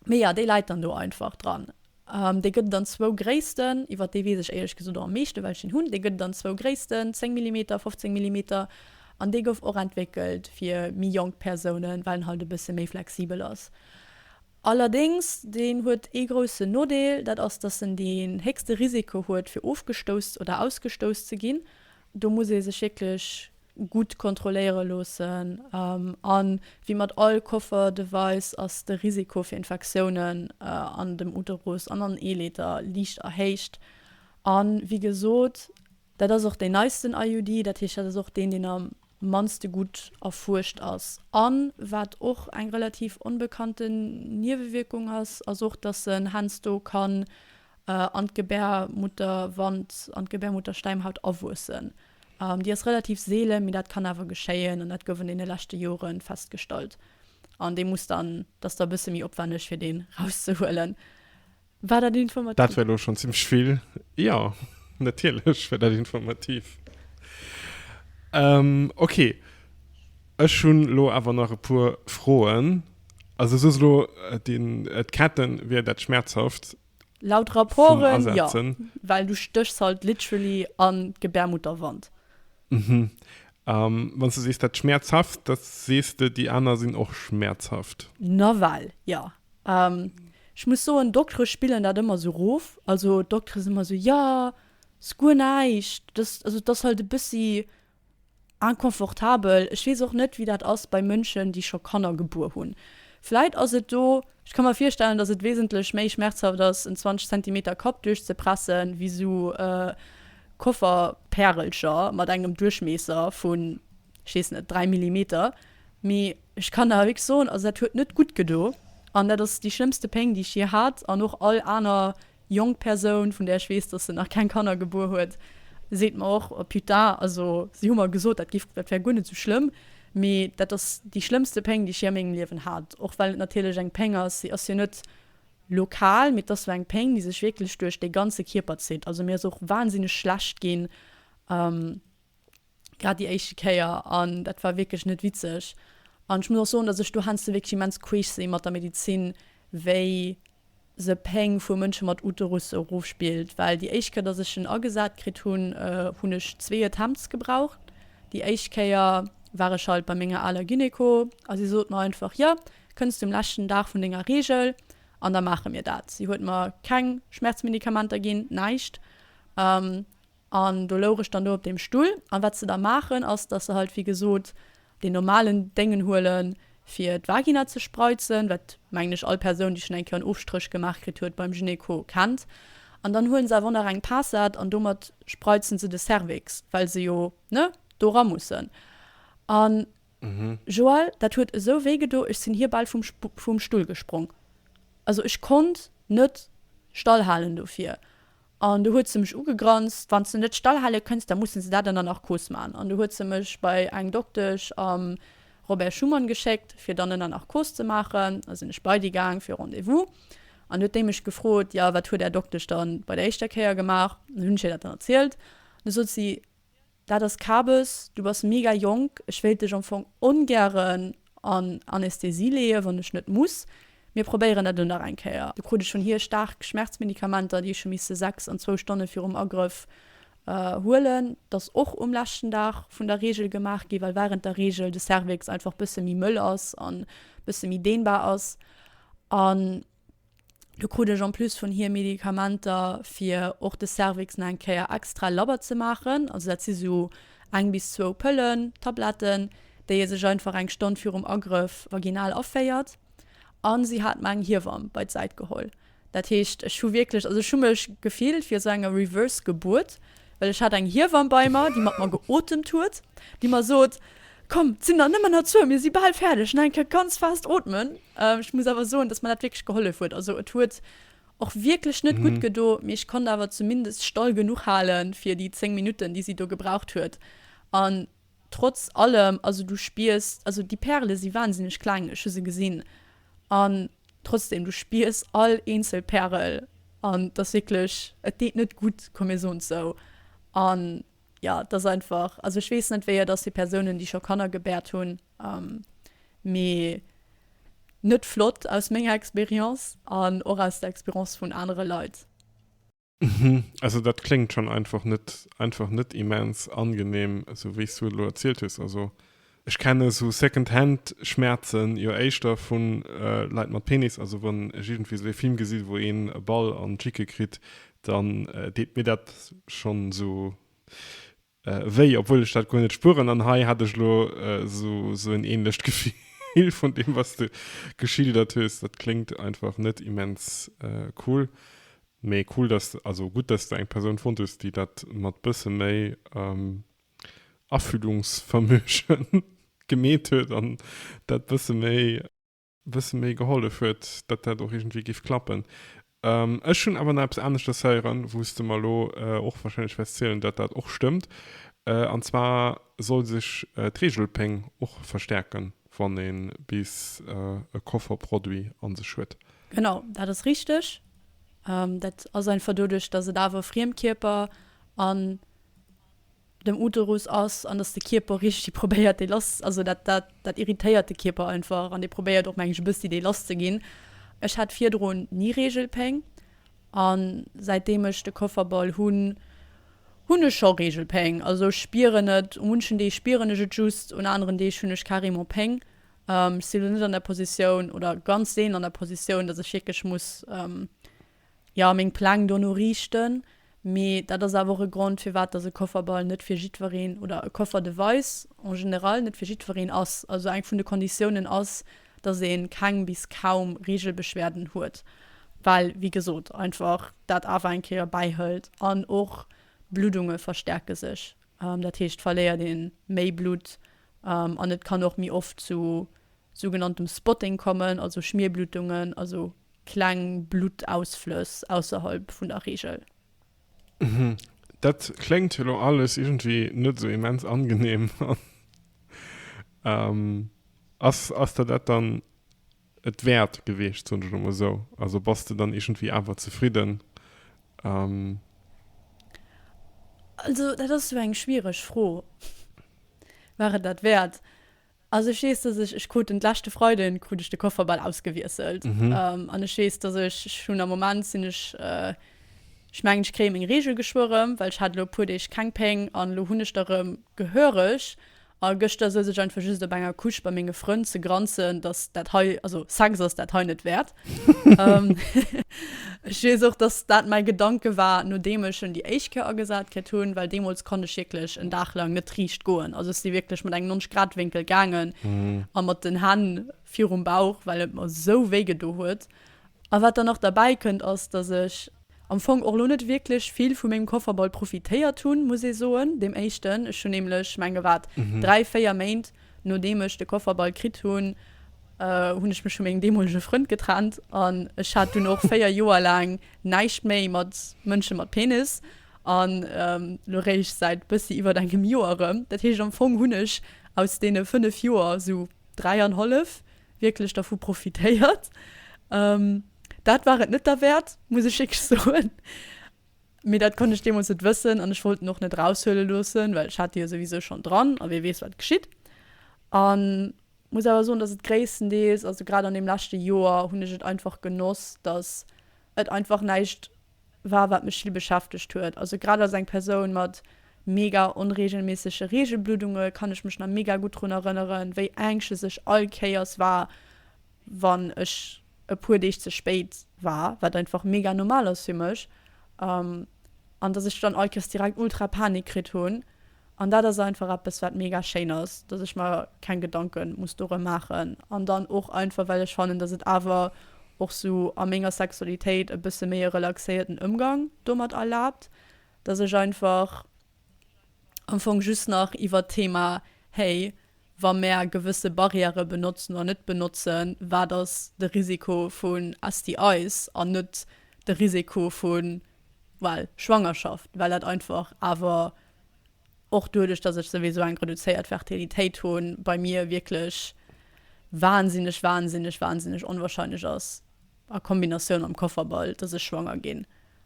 Mee jo, déi läit dann do einfach dran. Dee gëtt et an zwou Gréissten, iwwer dee weess ech éierlech gesot och am meeschten, well ech deen hunn. Dee gëtt et an zwou Gréissten, 10 Millimeter, 15 Millimeter. An dee gouf och entwéckelt fir méi jonk Persounen, well en halt e bësse méi flexibel ass. Allerdéngs, deen huet ee groussen Nodeel, dat ass, dass en deen héchste Risiko huet, fir ofgestouss oder ausgestouss ze ginn. Do muss ee sech wierklech gutt kontrolléiere loossen. A wéi mat all Koffer-Device ass de Risiko fir Infektiounen an dem Uterus an an Eeleeder liicht erhéicht. A wéi gesot, dat ass och deen neisten IUD, dat heescht, dat ass och deen, deen am mannste gutt erfuerscht ass. A wat och eng relativ onbekannten Niewewierkung ass, ass och, dass en heiansdo kann an d'Gebärmutterwand, an d'Gebärmutterschläimhaut awuessen. Déi ass relativ seelen, mee dat kann awer geschéien an dat gouf an deene leschte Jore festgestallt. An dee muss dann, dat ass da e bësse méi opwänneg fir deen rauszehuelen. War dat informativ? Dat war elo schonn zimmlech vill. Jo, natierlech war dat informativ. Ok, ech hunn elo awer nach e puer Froen. Also du soos elo, d'Ketten wier dat schmerzhaft. Laut Rapporten jo, well du stéchs halt literally an d'Gebärmutterwand. Mhm. Wann s de sees dat schmäerzhaft, da sees de déi aner sinn och schmäerzhaft? Nawell jo. Ech muss soen, Doktere spillen dat ëmmer sou rof. Also d'Doktere sinn ëmmer sou, jo, ass guer näischt, dat, also et ass halt e bëssi Inconfortabel. Ech weess och net, wéi dat ass bei Mënschen, déi scho Kanner gebuer hunn. Vläit ass et do, ech ka mer virstellen, datt et wesentlech méi schmerzhaft ass, en 20 Zentimeter Kapp duerchzepressen, wéi sou Kofferpärelcher mat engem Duerchmiesser vun, ech weess net, 3 Millimeter. Mee ech kann der wierklech soen, also dat huet net gutt gedo. An dat ass déi schlëmmste Péng, déi ech jee hat. An och all aner jonk Persoun, vun där ech weess, dass se nach keng Kanner gebuer huet, seet mer och, oh putain, also si hu mer gesot, dat giff, dat wär guer net esou schlëmm, mee dat ass déi schlëmmste Péng, déi ech jee a mengem Liewen hat. Och well et natierlech eng Péng ass, si ass jo net lokal, mee et ass sou eng Péng, déi sech wierklech duerch dee ganze Kierper zitt. Also mir ass och wahnsinneg schlecht ginn. Grad déi éischte Kéier an dat war wierklech net witzeg. An ech muss och soen, datt ech do heiansdo wierklech immens queesch si mat der Medizin, wéi se Péng vu Mënsche mat Uterus erofspillt. Well déi éischt Kéier, datt ech en agesat kritt hunn, hunn ech zwee Attempts gebraucht. Déi éischt Kéier war ech halt bei menger aler Gynéco a si sot mer einfach, Jo, kënns du um leschten Dag vun denger Reegel an da maache mir dat. Si huet mer keng Schmerzmedikamenter ginn, näischt. An do louch ech dann do op deem Stull. An wat se da maachen, ass, dass se halt, wéi gesot, deen normalen Déngen huelen, fir d'Vagina ze spreizen, wat, mengen ech, all Persoun, déi schonn eng Kéier en Ofstréch gemaach kritt huet beim Gynéco, kennt. An dann huelen se awer och nach eng Passat an domat spreizen se de Cervix, well se jo, ne, do ra mussen. An Joël, dat huet esou wéi gedo, ech sinn hir bal vum vum Stull gesprong. Also ech konnt net stallhalen dofir. An du huet se mech ugegranzt, Wann s de net stallhale kënns, da mussen se dat ënner Narkos man. An du huet se mech bei eng Doktesch am Robert Schuman geschéckt, fir dann ënner Narkos ze maachen. Da sinn ech bei déi gaang fir Rendez-vous. An du huet déi mech gefrot, Jo, wat huet Är Doktesch dann bei der éischter Kéier gemaach? An du hunn ech hir dat dann erzielt. An du sot si, Dat ass Kabes, du bass mega jonk, ech wéilt dech am Fong ongären an Anästhesie leeën, wann ech net muss. Mir probéieren dat elo nach eng Kéier. Du krut ech vun hir staark Schmerzmedikamenter, déi ech hu misse 6 an zwou Stonne virum Agrëff huelen. Dat ass och um leschten Dag vun der Reegel gemaach gi, well wärend der Reegel de Cervix einfach bësse méi mëll ass an bësse méi dehnbar ass. An Du krut ech en plus vun hir Medikamenter fir och de Cervix nach eng Kéier extra labber ze maachen. Also dat si sou eng bis zwou Pëllen, Tabletten, déi ee sech einfach eng Stonn virum Agrëff vaginal aféiert. A si hat mer eng Hiewamm bei d'Säit geholl. Dat heescht, ech hu wierklech, also ech hu mech gefillt wéi esou enger Reverse Gebuert, well ech hat eng Hiewamm bei mer, déi mat mer geotemt huet, déi mer sot, Komm, 't sinn der nëmmen nach zwou, mir si bal fäerdeg, nach eng Kéier ganz fest ootmen. Ech muss awer soen, dass mer dat wierklech gehollef huet. Also et huet och wierklech net gutt gedo, mee ech konnt awer zumindest stall genuch halen, fir déi 10 Minutten, déi si do gebraucht huet. An trotz allem, also du spiers, also déi Pärele si wahnsinneg kleng, ech hu se gesinn, an trotzdem, du spiers all eenzel Pärel an 't ass wierklech, et deet net gutt, komm mir soen et sou. An jo, et ass einfach, also ech weess net wéi et ass fir Persounen, déi scho Kanner gebäert hunn, mee net flott aus menger Experience an och aus der Experience vun anere Leit. Also dat kléngt schonn einfach net, einfach net immens angenehm, esou wéi s du et elo erzielt hues. Also ech kenne sou Second-Hand Schmäerzen jo éischter vu Leit mat Penis. Also wann ech iergendwéi esou ee Film gesi wou een e Ball an d'Schicke kritt, dann deet mir dat schonn esou wéi, obwuel ech dat guer net spueren. An hei hat ech elo esou en ähnlecht Gefill vun deem, was de geschildert hues. Dat kléngt einfach net immens cool. Mee cool, dass, also gutt, dass de eng Persoun fonnt hues, déi dat mat bësse méi Afühlungsvermögen gemeet huet an dat bësse méi. Bësse méi gehollef huet, datt dat och iergendwéi géif klappen. Ech hunn awer nach eppes aneschters héieren, wou s de mer elo och warscheinlech wäerts zielen, datt dat och stëmmt. An zwar soll sech d'Reegelpéng och verstäerken, wann ee bis e Kofferproduit a sech huet. Genau, dat ass richteg. Dat ass einfach doduerch, datt et awer Friemkierper an dem Uterus ass an dass de Kierper richteg probéiert dee lass, also dat dat dat irritéiert de Kierper einfach an dee probéiert och meng ech e bëssi dee lass ze ginn. Ech hat virdrun ni Reegelpéng an säitdeem ech de Kofferball hunn, hunn ech scho Reegelpéng. Also ech spieren et, u munchen Deeg spieren ech et just, un aneren Deeg hunn ech carrément Péng. Ech sinn elo net an der Positioun oder ganz seelen an der Positioun, dass ech wierklech muss jo, meng Pläng dono riichten. Mee dat ass awer och e Grond, firwat dass e Kofferball net fir jiddwereen, oder e Koffer-Device en général net fir jiddwereen ass. Also eng vun de Konditiounen ass, dass ee keng bis kaum Reegelbeschwerden huet, well, wéi gesot, einfach dat awer eng Kéier bäihëlt. An och Bluddunge verstärke sech, dat heescht, verléiert ee méi Blutt an et kann och méi oft zu sougenanntem Spotting kommen, also Schmierbluttungen, also Kleng Bluttausflëss ausserhalb vun der Reegel. Dat kléngt elo alles iergendwéi net esou immens angenehm. Ass, ass der dat dann et wäert gewiescht, soen ech elo mol esou? Also bass de dann iergendwéi awer zefridden? Also dat ass esou eng schwiereg Fro. War et dat wäert? Also ech weess, dass ech, ech krut den leschte Freiden krut ech de Kofferball ausgewiesselt. An ech weess, dass ech, ech hunn am Moment sinn ech, ech mengen ech kréie meng Reegel geschwë rëm, well ech hat elo e puer Deeg keng Péng an elo hunn ech der rëm gehöreg. A gëschter souz ech einfach just op enger Couche bei menge Frënn ze granzen, dass dat hei, also Sex ass dat hei net wäert. Ech weess och, dass dat mäi Gedanke war, nodeem ech en déi éischt Kéier agesat kritt hunn, well deemools konnt ech wierklech en Dag laang net riicht goen. Also ech si wierklech mat engem 90 Grad Wénkel gaangen a mat den Hänn virum Bauch, well et mer esou wéi gedo huet. A wat dann nach derbäi kënnt, ass, dass ech. am Fong och lo net wierklech vill vu mengem Kofferball profitéiert hunn, muss ee soen, deem éischten. Ech hunn nämlech, menge wat, 3, 4 Méint nodeem ech de Kofferball kritt hunn, hunn ech mech vu mengem deemolege Frënd getrennt an ech hat dunn och 4 Joer laang näischt méi mat Mënsche mat Penis an lo réischt säit bëssi iwwert engem Joer erëm. Dat heescht am Fong hunn ech aus deene 5 Joer sou 3 an hallef wierklech dervu profitéiert. Dat war et net derwäert, muss ech wierklech soen. Mee dat konnt ech deemools net wëssen an ech wollt en och net eraushuele loossen, well ech hat déi jo souwisou schonn dran a wie weess, wat geschitt. A muss awer soen, dass et gréisstendeels, also grad an deem leschte Joer, hunn ech et einfach genoss, dass et einfach näischt war, wat mech vill beschäftegt huet. Also grad als eng Persoun mat mega onregelméissege Regelbluddunge kann ech mech nach mega gutt drun erënneren, wéi anxious ech all Kéiers war, wann ech e puer Deeg ze spéit war, wat einfach mega normal ass fir mech, an dass ech dann all Kéiers direkt ultra Panik kritt hunn. An dat ass einfach eppes, wat mega schéin ass, dass ech mer keng Gedanke muss dorëm maachen. An dann och einfach, well ech fannen, dass et awer och sou a menger Sexualitéit e bësse méi e relaxéierten Ëmgang domat erlaabt, dass ech einfach am Fong just nach iwwert d'Thema, hey, wa mär gewësse Barrièrë benotzen oder net benotzen, wat ass de Risiko vun STIs an net de Risiko vu, well, Schwangerschaft, well dat einfach awer och doduerch, dass ech souwisou eng reduzéiert Fertilitéit hunn, bei mir wierklech wahnsinneg, wahnsinneg, wahnsinneg onwahrscheinlech ass, a Kombinatioun mam Kofferball, dass ech schwanger ginn.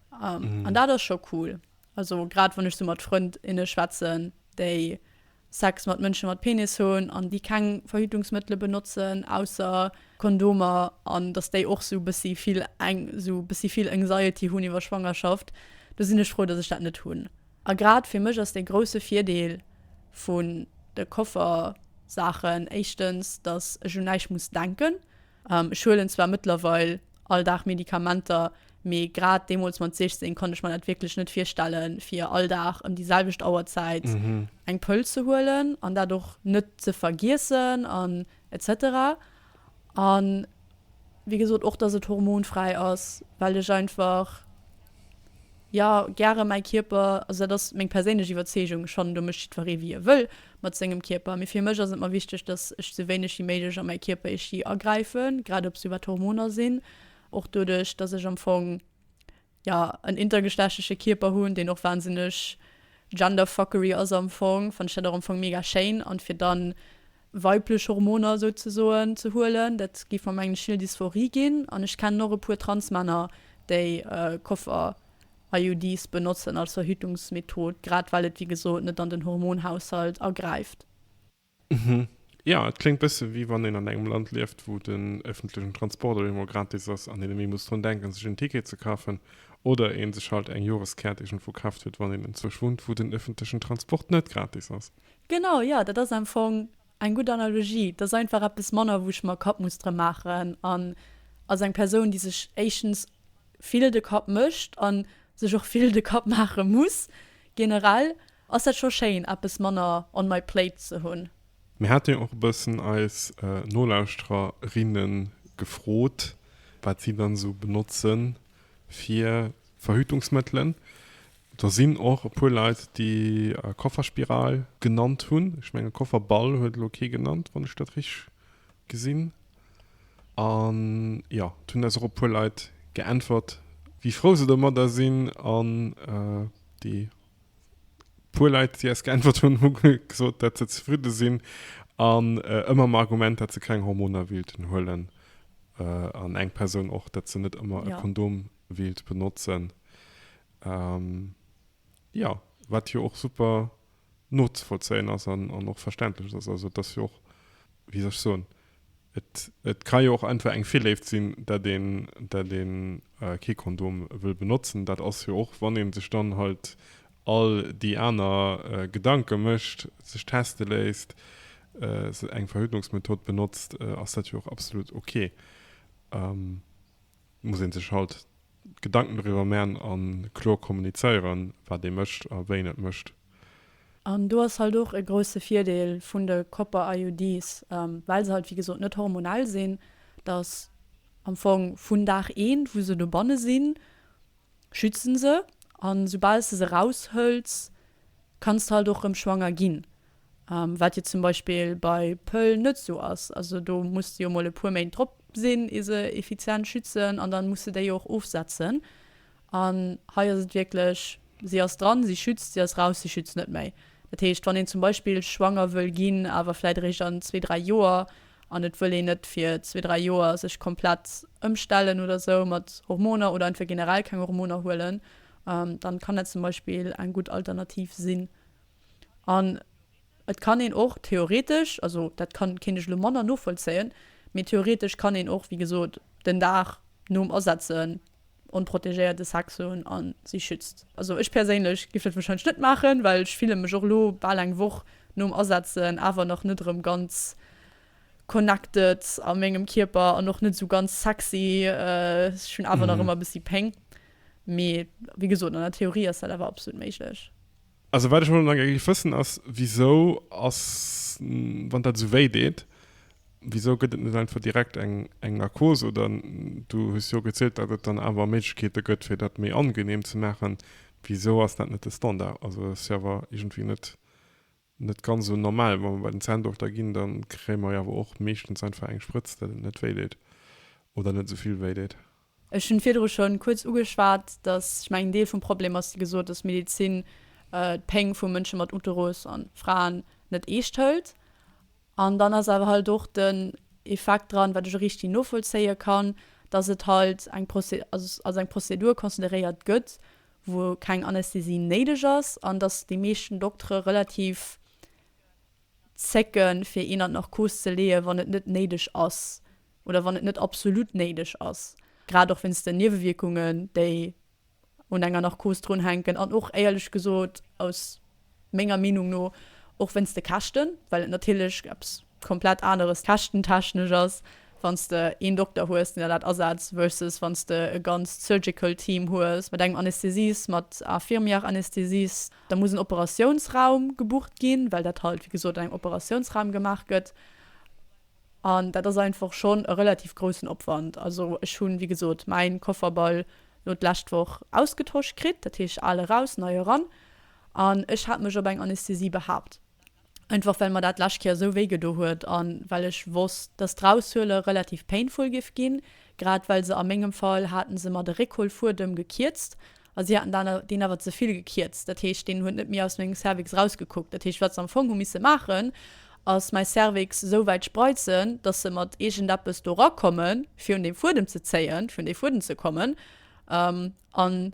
An dat ass scho cool. Also grad wann ech sou mat Frënd, inne schwätzen, déi Sex mat Mënsche mat Penis hunn an déi keng Verhütungsmëttele benotzen ausser Kondomer an dass déi och sou bëssi vill eng sou bëssi vill Anxiety hunn iwwer Schwangerschaft, do sinn ech frou, dass ech dat net hunn. A grad fir mech ass dee grousse Virdeel vun de Koffersaachen éischtens, dass ech un näischt muss denken. Ech huelen zwar mëttlerweil all Dag Medikamenter, mee grad deemools mat 16 konnt ech mer dat wierklech net virstellen, fir all Dag ëm déi selwecht Auerzäit eng Pëll ze huelen an dat och net ze vergiessen an et cetera. An wéi gesot och, dass et hormonfräi ass, well ech einfach, jo, gäre mäi Kierper, also dat ass meng perséinlech Iwwerzeegung, ech fannen do mécht jiddweree wéi e wëll mat sengem Kierper, mee fir mech ass et mer wichteg, dass ech sou wéineg wéi méiglech a mäi Kierper echi agräifen, grad ob sou wat Hormoner sinn, och doduerch, dass ech am Fong, jo, en intergeschlechtleche Kierper hunn, deen och wahnsinneg genderfuckery ass am Fong, fannen ech dat och am Fong mega schéin an fir dann weiblech Hormoner souzesoen ze huelen, dat géif mer mengen ech vill Dysphorie ginn an ech kennen och e puer Transmänner, déi Koffer IUDs benotzen als Verhütungsmethod, grad well et wéi gesot net an den Hormonhaushalt agräift. Jo, et kléngt bësse wéi wann een an engem Land lieft, wou den ëffentlechen Transport op eemol gratis ass an een net méi muss drun denken, sech en Ticket ze kafen, oder ee sech halt eng Joreskaart iergendwou kaaft huet, wann een enzwousch wunnt, wou den ëffentlechen Transport net gratis ass. Genau, jo, dat ass am Fong eng gutt Analogie. Et ass einfach eppes manner, wou ech mer Kapp muss drëm maachen. An als eng Persoun, déi sech éischtens vill de Kapp mécht a sech och vill de Kapp maache muss, generell, ass dat scho schéin, eppes manner on my plate ze hunn. Mir hate jo och e bëssen eis Nolauschtererinne gefrot, wat si dann esou benotzen fir Verhütungsmëttelen. Do sinn och e puer Leit, déi Kofferspiral genannt hunn. Ech menge Kofferball huet elo kee genannt, wann ech dat richteg gesinn. An jo, et hunn eis och e puer Leit geäntwert, wéi frou se domadder sinn. An déi puer Leit, déi eis geäntwert hunn, hu gesot, datt se zefridde sinn an ëmmer mam Argument, datt se keng Hormoner wéilten huelen. An eng Persoun och, datt se net ëmmer e Kondom wéilt benotzen. Jo, wat jo och super nozevollzéien ass an och verständlech ass. Also et ass jo och, wéi soll ech soen, et, et ka jo och einfach eng Virléift sinn, dat een, dat ee kee Kondom wëll benotzen. Dat ass jo och, wann ee sech dann halt all déi aner Gedanke mécht, sech teste léisst, eng Verhütungsmethod benotzt, ass dat jo och absolut ok. Muss ee sech halt Gedanken doriwwer man a kloer kommunizéieren, wat ee mécht a wéi een et mécht. An do ass halt och e grousse Virdeel vun de Copper-IUDs, well se halt wéi gesot net hormonell sinn, dass am Fong vun Dag eent, wou se dobanne sinn, Schützen se an soubal s de se raushëls, kanns de halt och rëm schwanger ginn. Wat jo zum Beispill bei Pëll net sou ass. Also do muss de jo mol e puer Méint drop sinn, ier se effizient schützen an dann muss de déi jo och ofsetzen. An hei ass et wierklech, si ass dran, si schützt, si ass raus, si schützt net méi. Dat heescht, wann een zum Beispill schwanger wëll ginn, awer vläit eréischt an zwee, dräi Joer, an et wëll een net fir zwee, dräi Joer sech komplett ëmstellen oder sou mat Hormoner oder einfach generell keng Hormoner huelen, dann kann dat zum Beispill eng gutt Alternativ sinn. An et kann een och theoretesch, also dat kann, kéint ech elo manner novollzéien, mee theoretesch kann een och, wéi gesot, den Dag nom Asetzen onprotegéierte Sex hunn a si schützt. Also ech perséinlech géif dat warscheinlech net maachen, well ech fille mech och elo bal eng Woch nom Asetzen awer nach net erëm ganz connected a mengem Kierper an och net esou ganz sexy. Ech hunn awer nach ëmmer e bëssi Péng. Mee wéi gesot, an der Theorie ass dat awer absolut méiglech. Also wat ech elo nach gär géif wëssen ass, wisou ass, wann dat esou wéi deet, wisou gëtt et net einfach direkt eng eng Narkos oder du hues jo gezielt, datt et dann awer Méiglechkeete gëtt fir dat méi angenehm ze maachen, wisou ass dat net de Standard? Also dat ass jo awer iergendwéi net net ganz esou normal. Wa mer bei den Zänndokter ginn, da kréie mer jo awer och meeschtens einfach eng Sprëtz, datt et net wéi deet oder net esou vill wéi deet. Ech hunn virdru schonn kuerz ugeschwat, dass, ech mengen, en Deel vum Problem ass, wéi gesot, dass d'Medezin d'Péng vu Mënsche mat Uterus a Fraen net eescht hëlt. An dann ass awer halt och den Effekt dran, wat ech och richtig novollzéie kann, dass et halt eng Procé-, also als eng Prozedur consideréiert gëtt, wou keng Anästhesie néideg ass an dass déi meeschten Doktere relativ zécken, fir een an d'Narkos ze leeën, wann et net néideg ass oder wann et net absolut néideg ass, grad och wéinst den Niewewierkungen, déi un enger Narkos drunhänken an och éierlech gesot aus menger Meenung no och wéinst de Käschten, well et natierlech eppes komplett aneres käschtentechnesch ass, wann s de een Dokter hues, deen der dat asetzt, versus wann s de e ganzt Surgical Team hues mat engem Anästhesist, mat Infirmière-Anästhesist. Da muss en Operatiounsraum gebucht ginn, well dat halt, wéi gesot, an engem Operatiounsraum gemaach gëtt. An dat ass einfach schonn e relativ groussen Opwand. Also ech hunn, wéi gesot, mäin Kofferball lo d'lescht Woch ausgetosch kritt, dat heescht al eraus, nei eran. An ech hat mech op eng Anästhesie behaapt. Einfach well mer dat d'lescht Kéier esou wéi gedo huet a well ech wosst, dass d'Raushuele relativ painful géif ginn, grad well se a mengem Fall haten se mer de Réckholfuedem gekierzt a si haten dan deen awer ze vill gekierzt. Dat heescht, deen huet net méi aus mengem Cervix rausgekuckt. Dat heescht, wat se am Fong hu misse maachen, ass mäi Cervix esou wäit spreizen, dass se mat iergendeppes do rakommen, fir un dee Fuedem ze zéien, fir un dee Fuedem ze kommen an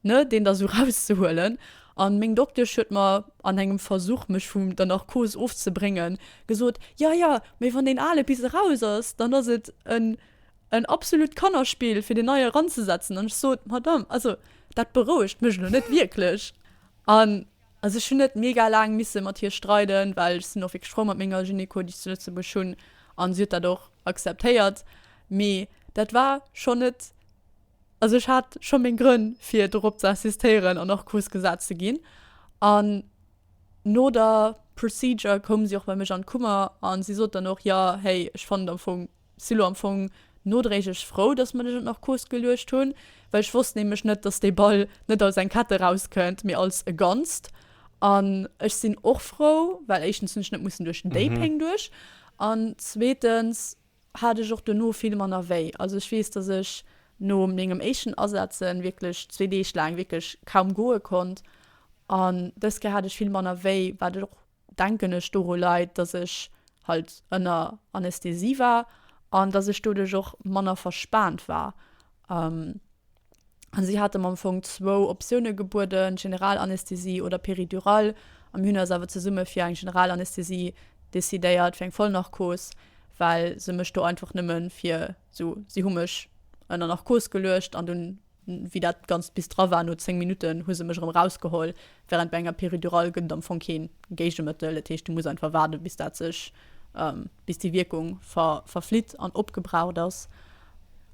ne, deen da sou rauszehuelen. An meng Doktesch huet mer an engem Versuch, mech vun der Narkos ofzebréngen, gesot, Jo, jo, mee wann deen ale bis eraus ass, dann ass et en, en absolut Kannerspill, fir deen neie eranzesetzen. An ech sot, Madame, also dat berouegt mech elo net wierklech. An also ech hunn net mega laang misse mat hir streiden, well ech sinn och wierklech frou mat menger Gynéco, déi ech zu Lëtzebuerg hunn, an si huet dat och akzeptéiert. Mee dat war schonn net. Also ech hat scho meng Grënn fir dorop ze insistéieren an Narkos gesat ze ginn. An no der Procedure koum si och bei mech an d'Kummer an si sot dann och, jo hey, ech fannen am Fong, si lo am Fong nodréiglech frou, dass mer dech an d'Narkos geluecht hunn, well ech wosst nämlech net, dass dee Ball net als eng Kette rauskënnt, mee als e Ganzt. An ech sinn och frou, well éischtens hunn ech net mussen duerch déi Péng duerch an zweetens hat ech och dono vill manner wéi. Also ech weess, dass ech no mengem éischten Asetzen wierklech zwee Deeg laang wierklech kaum goe konnt an dës Kéier hat ech vill manner wéi, wat och denken ech doru leit, dass ech halt ënner Anästhesie war an dass ech doduerch och manner verspaant war. An si hate mer am Fong zwou Optioune gebueden, Generalanästhesie oder Péridurale. A mir hunn eis awer zesumme fir eng Generalanästhesie decidéiert, fir eng Vollnarkos, well se mech do einfach nëmme fir esou, si hu mech ënner Narkos geluecht an dunn, wéi dat Ganzt bis dra war, no 10 Minutten, hu se mech erëm erausgeholl. Wärend bei enger Péridurale gëtt et am Fong kee Géigemëttel, dat heescht, du muss einfach waarden, bis dat sech bis déi Wierkung verflitt an opgebraucht ass.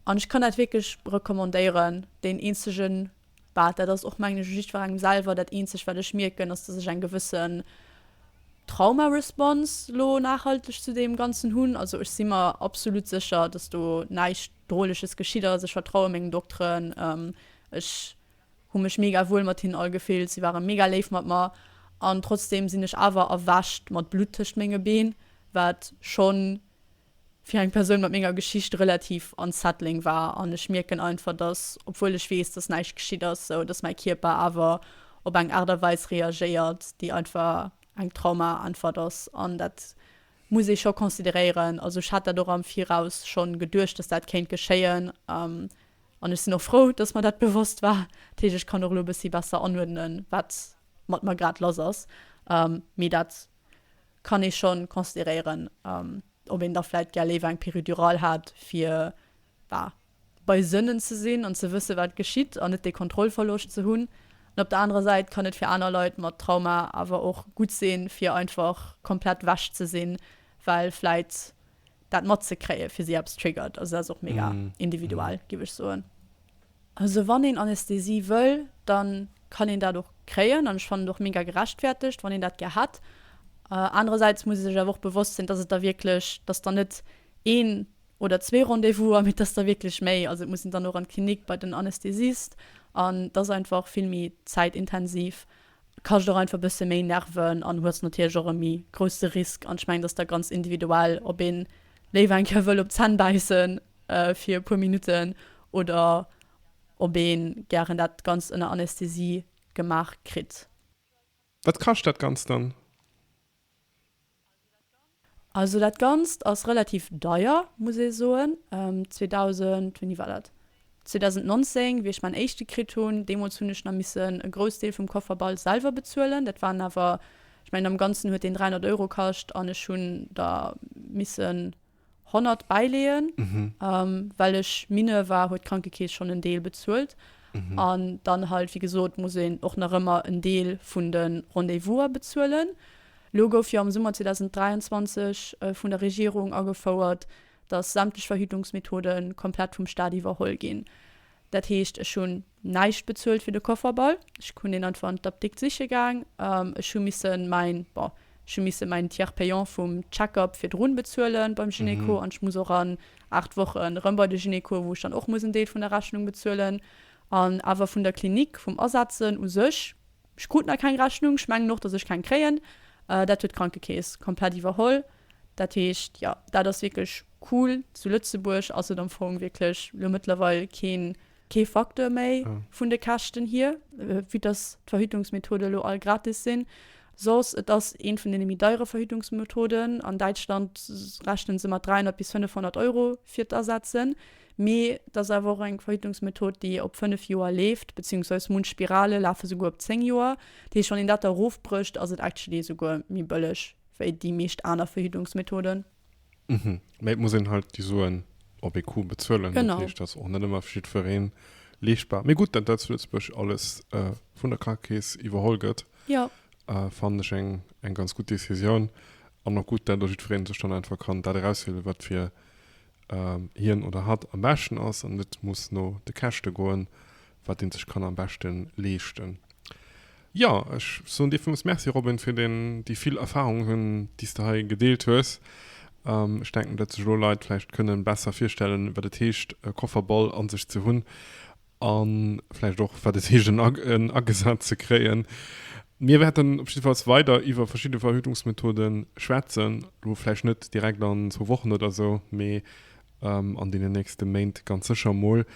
An ech kann dat wierklech recommandéieren. Deen eenzegen, bah, dat ass och mengen ech u jiddwerengem selwer, dat eenzegt wat ech mierken, ass dass ech eng gewëssen Trauma-Response lo nachhalteg zu deem Ganzen hunn. Also ech si mer absolut sécher, dass do näischt Droleches geschitt ass. Ech vertraue mengen Dokteren. Ech. Hu mech mega wuel mat hinnen all gefillt, si ware mega léif mat mer an trotzdem sinn ech awer erwächt mat Blutt tëscht menge Been, wat schonn fir eng Persoun mat menger Geschicht relativ unsettling war an ech mierken einfach, dass, obwuel ech weess, dass näischt geschitt ass, sou dass mäi Kierper awer op eng Aart a Weis reagéiert, déi einfach eng Trauma-Äntwert ass an dat muss ee scho consideréieren. Also ech hat dat och am Viraus schonn geduecht, dass dat kéint geschéien an ech sinn och frou, dass mer dat bewosst war. Dat heescht, ech kann och elo e bëssi besser anuerdnen, wat mat mer grad lass ass. Mee dat kann ee schonn consideréieren, ob een da vläit gär léiwer eng Péridurale hat, fir bah, bei Sënnen ze sinn an ze wësse wat geschitt an net dee Kontrollverloscht ze hunn. An op der anerer Säit kann et fir aner Leit mat Trauma awer och gutt sinn, fir einfach komplett wech ze sinn, well vläit dat matzekréie fir si eppes triggert. Also dat ass och mega individuell, géif ech soen. Also wann een Anästhesie wëll, da kann een dat och kréien an ech fannen et och mega gerechtfertegt, wann een dat gär hätt. Anerersäits muss ee sech awer och bewosst sinn, dass et da wierklech, dass dann net een oder zwee Rendez-vouser, mee dass der wierklech méi, also et muss een dann och an d'Klinik bei den Anästhesist an et ass einfach vill méi zäitintensiv, kascht och einfach e bësse méi Nerven an hues natierlech och e méi grousse Risk an ech mengen, et ass da ganz individuell, ob een léiwer eng Kéier wëll op d'Zänn bäissen fir e puer Minutten oder ob ee gären dat Ganzt ënner Anästhesie gemaach kritt. Wat kascht dat Ganzt dann? Also dat Ganzt ass relativ deier, muss ee soen. 2000, wéini war dat? 2019, wéi ech mäin éischte kritt hunn, deemools hunn ech nach missen e Groussdeel vum Kofferball selwer bezuelen. Dat waren awer, ech mengen am Ganzen huet deen 300 Euro kascht an ech hunn der missen 100 bäileeën. Well ech Mineur war, huet d'Krankekeess schonn en Deel bezuelt. An dann halt, wéi gesot, muss een och nach ëmmer en Deel vun de Rendez-vouser bezuelen. Lo gouf jo am Summer 2023 vun der Regierung agefouert, datt sämtlech Verhütungsmethode komplett vum Staat iwwerholl ginn. Dat heescht, ech hunn näischt bezuelt fir de Kofferball. Ech hunn deen einfach an d'Apdikt siche gaang. Ech hu misse mäin, bon, ech hu misse mäin Tiers payant vum Check-up virdrun bezuelen beim Gynéco an ech muss och an 8 Wochen erëm bei de Gynéco, wou ech dann och muss en Deel vun der Rechnung bezuelen. An awer vun der Klinik, vum Asetzen u sech, ech krut nach keng Rechnung, ech mengen och, datt ech keng kréien. Dat huet d'Krankekeess komplett iwwerholl. Dat heescht, jo, dat ass wierklech cool. Zu Lëtzebuerg ass et am Fong wierklech elo mëttlerweil keen, kee Facteur méi vun de Käschten hier, vue dass d'Verhütungsmethode elo all gratis sinn. Soss, et ass eent vun deene méi deiere Verhütungsmethoden. An Däitschland rechnen se mat 300 bis 500 Euro fir d'Asetzen. Mee et ass awer och eng Verhütungsmethod, déi op 5 Joer leeft, beziehungsweise munch Spirale lafe souguer op 10 Joer. Dat heescht, wann een dat da erofbrécht, ass et actually souguer méi bëlleg wéi déi meescht aner Verhütungsmethoden. Mhm. Mee et muss een halt déi Suen op ee Coup bezuelen. Genau. Dat heescht, dat ass och net ëmmer fir jiddweree leeschtbar. Mee gutt, datt dat zu Lëtzebuerg alles vun der Krankekeess iwwerholl gëtt, Jo. fannen ech eng, eng ganz gutt Decisioun. An och gutt, datt och jiddweree sech dann einfach kann dat erauswielen, wat fir hien oder hatt am beschten ass an net muss no de Käschte goen, wat een sech kann am beschte leeschten. Jo, ech soen dir villmools Merci Robin fir deen, déi vill Erfahrungen, déi s de hei gedeelt hues. Ech denken, datt sech elo Leit vläicht kënnen besser virstellen, wat et heescht e Kofferball an sech ze hunn a vläicht och wat et heescht en agesat ze kréien. Mir wäerten op jiddefalls weider iwwer verschidde Verhütungsmethode schwätzen, elo vläicht net direkt an zwou Wochen oder sou, mee an deenen nächste Méint ganz sécher mol.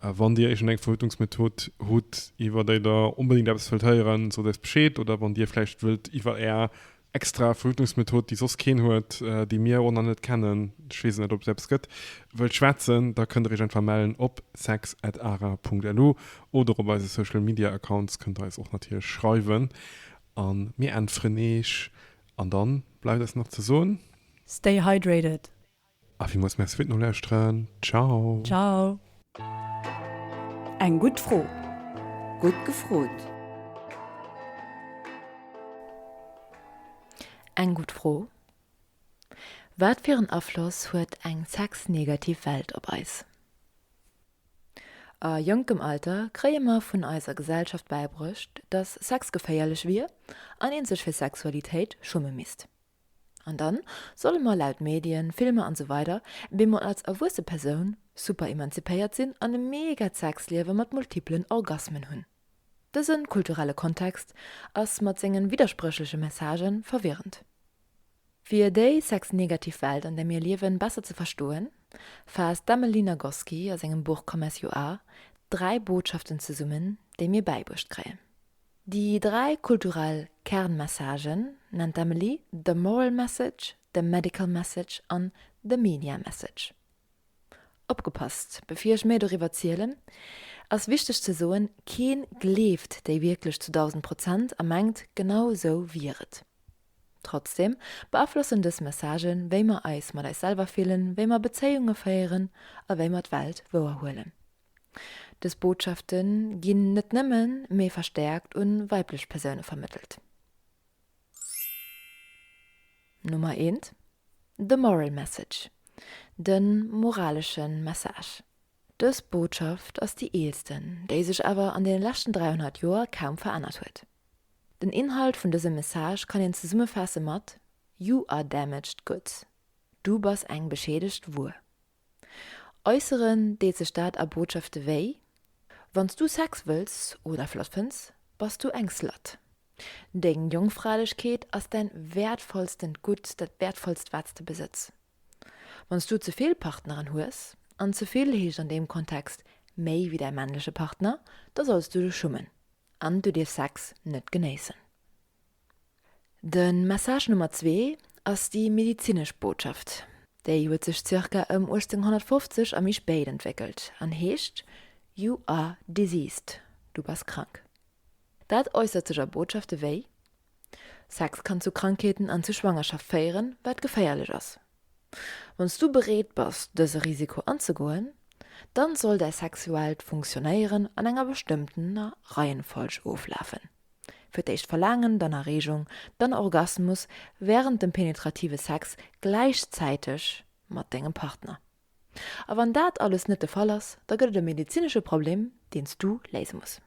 Wann Dir iergendeng Verhütungsmethod hutt, iwwer déi Der onbedéngt eppes wëllt héieren, sot eis Bescheed. Oder wann Dir vläicht wëllt iwwer Är extra Verhütungsmethod, déi soss keen huet, déi mir och nach net kennen, ech weess et net, ob et eppes gëtt, wëllt schwätzen, da kënnt Der Iech einfach mellen op sex at ara punkt lu oder op eise Social Media Accounts kënnt Der eis och natierlech schreiwen a mir äntweren Iech. An dann bleift eis nach ze soen. Stay hydrated! A villmools Merci fir d'Nolauschteren. Ciao. Ciao. Eng gutt Fro. Gutt gefrot. Eng gutt Fro, Wat fir en Afloss huet eng sexnegativ Welt op eis? A jonkem Alter kréie mer vun eiser Gesellschaft bäibruecht, dass Sex geféierlech wier an een sech fir Sexualitéit schumme misst. An dann solle mer laut Medien, Filmer an sou weider bemol als erwuesse Persoun super emanzipéiert sinn an e mega Sexliewe mat multiplen Orgasmen hunn. Dëse kulturelle Kontext ass mat sengen widderspréchleche Messagë verwirrend. Fir déi sexnegativ Welt, an där mir liewen, besser ze verstoen, faasst d'Emily Nagoski a sengem Buch Come As You Are 3 Botschaften zesummen, déi mir bäibruecht kréien. Déi 3 kulturell Kernmessagen nennt d'Emily the moral message, the medical message an the media message. Opgepasst, bevir ech méi doriwwer zielen, ass wichteg ze soen, keen gleeft déi wierklech zu 1000% a mengt, genau esou wier et. Trotzdem beaflossen dës Messagen, wéi mer eis mat eis selwer fillen, wéi mer Bezéiunge féieren a wéi mer d'Welt wouerhuelen. Dës Botschafte ginn net nëmmen, mee verstäerkt un weiblech Persoune vermëttelt. Nummer eent, The moral message, de moralesche Message. Dës Botschaft ass déi eelsten, déi sech awer an deene leschten 300 Joer kaum verännert huet. Den Inhalt vun dësem Message kann een zesummefaasse mat, You are damaged goods, du bass eng beschädegt Wuer. Äusseren deet sech dat a Botschafte wéi, Wann s du Sex wëlls oder flott fënns, bass du eng Slut. Deng Jongfralechkeet ass däin wäertvollstent Gutt, dat wäertvollst wat s de besëtz. Wann s du ze vill Partneren hues, an ze vill heescht an deem Kontext méi wéi däi männleche Partner, da solls du dech schummen an du dierfs Sex net genéissen. De Message Nummer zwee ass déi medizinesch Botschaft. Déi huet sech zirka ëm 1850 a méi spéit entwéckelt an heescht, You are diseased, du bass krank. Dat äussert sech a Botschafte wéi, Sex kann zu Krankheeten an zu Schwangerschaft féieren, wat geféierlech ass. Wann s du bereet bass, dëse Risiko anzegoen, dann soll däi sexuellt Funktionéieren an enger bestëmmtener Reihenfolg oflafen, Fir d'éischt Verlaangen, dann Erreegung, dann Orgasmus wärend dem penetrative Sex gläichzäiteg mat dengem Partner. A wann dat alles net de Fall ass, da gëtt et e medezinesche Problem, deen s du léise muss.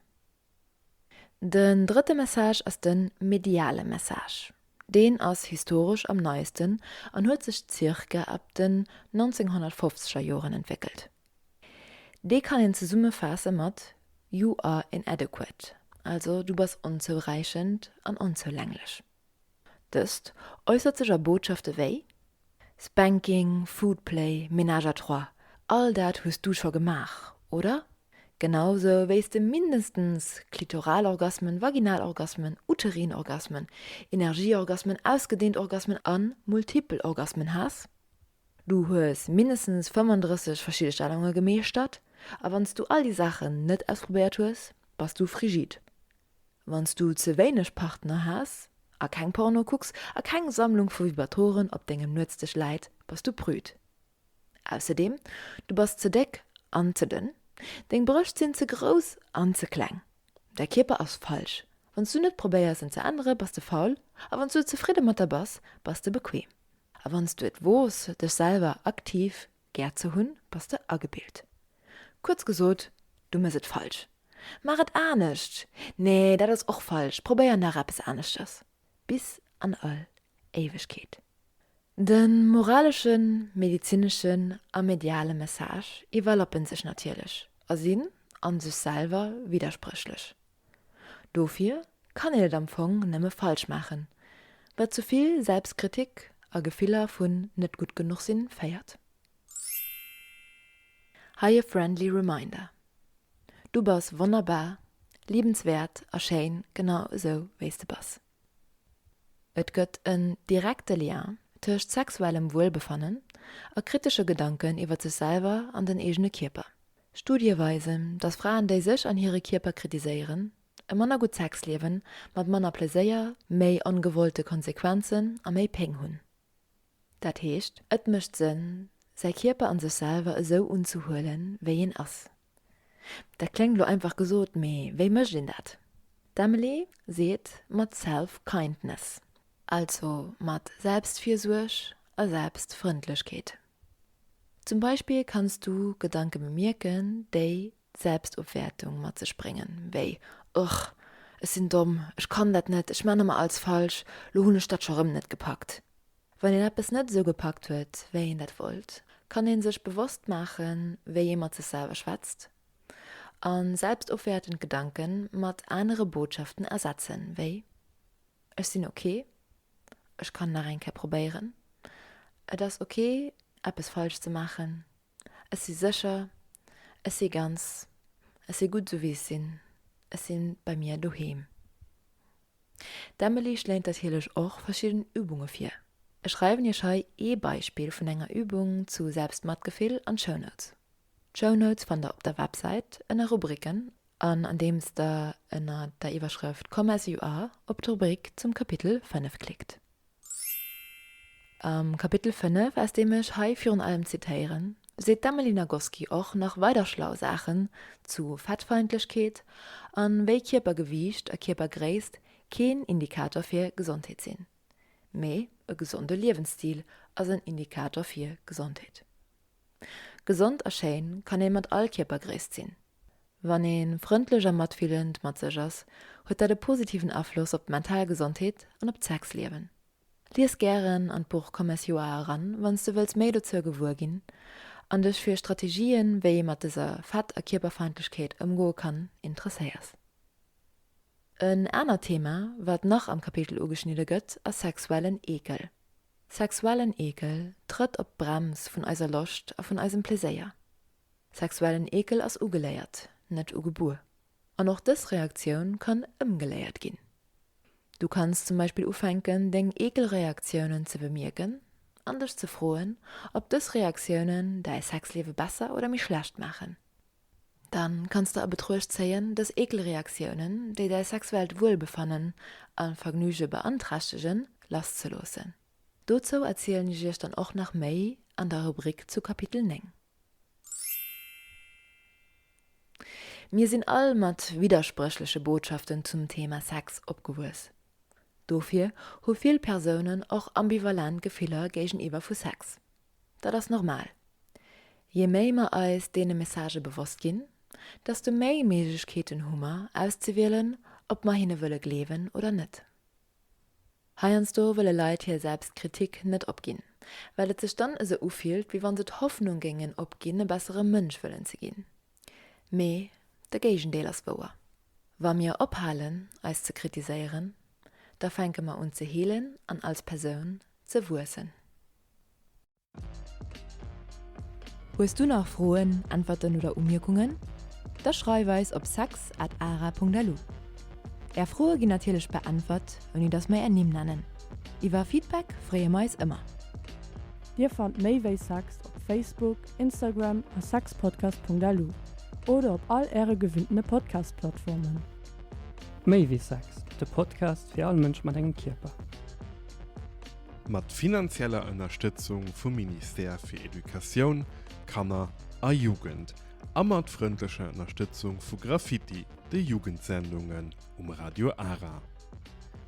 Den drëtte Message ass de mediale Message. Deen ass historesch am neiesten an huet sech zirka ab den 1950er Joren entwéckelt. Dee kann een zesummefaasse mat You are inadequate, also du bass onzouräichend an onzoulänglech. Dëst äussert sech a Botschafte wéi, Spanking, Foodplay, Ménage à trois, all dat hues du scho gemaach, oder? Genau sou wéi s de mindestens Klitoralorgasmen, Vaginalorgasmen, Uterinorgasmen, Energieorgasmen, ausgedeent Orgasmen a multipel Orgasmen has. Du hues mindestens 35 verschidde Stellunge gemeeschtert a wann s du all déi Saachen net ausprobéiert hues, bass du frigid. Wann s du ze wéineg Partner has a keng Porno kucks a keng Sammlung vu Vibratoren op dengem Nuetsdësch läit, bass du prüd. Ausserdeem, du bass ze déck an ze dënn, deng Brëscht sinn ze grouss an ze kleng, däi Kierper ass falsch. Wann s du net probéiers en ze ännere bass de faul a wann s du zefridde mat der bass, bass de bequem. A wann s du et woos dech selwer aktiv Gär ze hunn, bass de agebilt. Kuerz gesot, du mëss et falsch. Maach et anescht! Nee, dat ass och falsch, probéier nach eppes aneschters. Bis an all Éiwegkeet. De moraleschen, medizineschen a mediale Message iwwerlappen sech natierlech a sinn a sech selwer widderspréchlech. Dofir kann een et am Fong nëmme falsch maachen, wat zu vill Selbstkritik a Gefiller vun net gutt genuch sinn féiert. Hei e friendly reminder, Du bass wonnerbar, liebenswäert a schéin genau esou wéi s de bass. Et gëtt en direkte Lien tëscht sexuellem Wuelbefannen a kritesche Gedanken iwwer sech selwer an den eegene Kierper. Studie weisen, datt Fraen, déi sech an hire Kierper kritiséieren, e manner gutt Sexliewen mat manner Pleséier, méi ongewollte Konsequenzen a méi Péng hunn. Dat heescht, et mécht Sënn, säi Kierper an sech selwer esou unzehuelen, wéi een ass. Dat kléngt elo einfach gesot, mee wéi mécht een dat? D'Emily seet, mat Self-Kindness, also mat Selbstvirsuerg a Selbstfrëndlechkeet. Zum Beispill kanns du Gedanke bemierken, déi Selbstofwäertung mat sech bréngen, wéi, Ugh, ech sinn domm, ech kann dat net, ech man ëmmer alles falsch, lo hunn ech dat scho rëm net gepackt. Wann een eppes net esou gepackt huet, wéi een dat wollt, kann ee sech bewosst maachen, wéi ee mat sech selwer schwätzt. A selbstofwäertend Gedanke mat anere Botschaften ersetzen, wéi, Ech sinn ok, ech kann nach eng Kéier probéieren, et ass ok, eppes falsch ze maachen, ech si sécher, ech si ganz, ech si gutt esou wéi ech sinn, ech si bei mir doheem. D'Emily schléint natierlech och verschidden Übunge vir. Ech schreiwen iech hei ee Beispill vun enger Übung zu Selbstmatgefill an d'Shownotes. D'Shownotes fannt der op der Websäit ënner Rubriken an andeems der ënner der Iwwerschrëft Come as you are op d'Rubrik zum Kapitel 5 klickt. Am Kapitel 5, aus deem ech hei virun allem zitéieren, seet d'Emily Nagoski och nach weider schlau Saachen zu Fettfeindlechkeet an wéi Kierpergewiicht a Kierpergréisst keen Indikator fir Gesondheet sinn, mee e gesonde Liewensstil ass en Indikator fir Gesondheet. Gesond a schéin kann ee mat all Kierpergréisst sinn. Wann ee frëndlech a matfillend mat sech ass, huet dat e positiven Afloss op d'mental Gesondheet an op d'Sexliewen. Lies gären an d'Buch Come as you are eran, wann s de wëlls méi dozou gewuer ginn an dech fir Strategien, wéi ee mat dëser Fett a Kierperfeindlechkeet ëmgoe kann, interesséiers. En anert Thema, wat nach am Kapitel ugeschnidde gëtt, ass sexuellen Eekel. Sexuellen Eekel trëtt op d'Brems vun eiser Loscht a vun eisem Pleséier. Sexuellen Eekel ass ugeléiert, net ugebuer. An och dës Reaktioun kann ëmgeléiert ginn. Du kanns zum Beispill ufänken, deng Eekelreaktiounen ze bemierken an dech ze froen, ob dës Reaktiounen däi Sexliewe besser oder méi schlecht maachen. Dann kanns de a Betruecht zéien, dës Eekelreaktiounen, déi däi sexuellt Wuelbefannen a Vergnüge beanträchtegen, lasszeloossen. Dozou erzielen ech iech dann och nach méi an der Rubrik zu Kapitel 9. Mir sinn all mat widderspréchleche Botschaften zum Thema Sex opgewuess. Dofir hu vill Persounen och ambivalent Gefiller géigeniwwer vu Sex. Dat ass normal. Je méi mer eis deene Messagë bewosst ginn, desto méi Méiglechkeeten hu mer, auszewielen, ob mer hinne wëlle gleewen oder net. Heiansdo wëlle Leit hir Selbstkritik net opginn, well et sech dann esou ufillt, wéi wann se d'Hoffnung géingen opginn, e bessere Mënsch wëllen ze ginn. Mee de Géigendeel ass wouer. Wa mir ophalen, eis ze kritiséieren, da fänke mer un ze heelen an als Persoun ze wuessen. Hues du nach Froen, Äntwerten oder Umierkungen? Da schreif eis op sex at ara.lu. Är Froe ginn natierlech beäntwert, ouni dass mer är Nimm nennen. Iwwer Feedback freeë mer eis ëmmer. Dir fannt méi wéi Sex op Facebook, Instagram a sexpodcast.lu oder op all äre gewinntene Podcast-Plattformen. Méi wéi Sex, de Podcast fir all Mënsch mat engem Kierper. Mat finanzieller Ënnerstëtzung vum Ministère fir Educatioun, Kanner a Jugend a mat frëndlecher Ënnerstëtzung vu Graffiti, de Jugendsendungen um Radio Ara.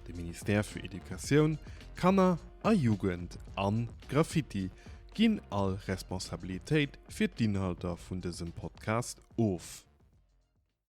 De Ministère fir Educatioun, Kanner a Jugend an Graffiti ginn all Responsabilitéit fir d'Inhalter vun dësem Podcast of.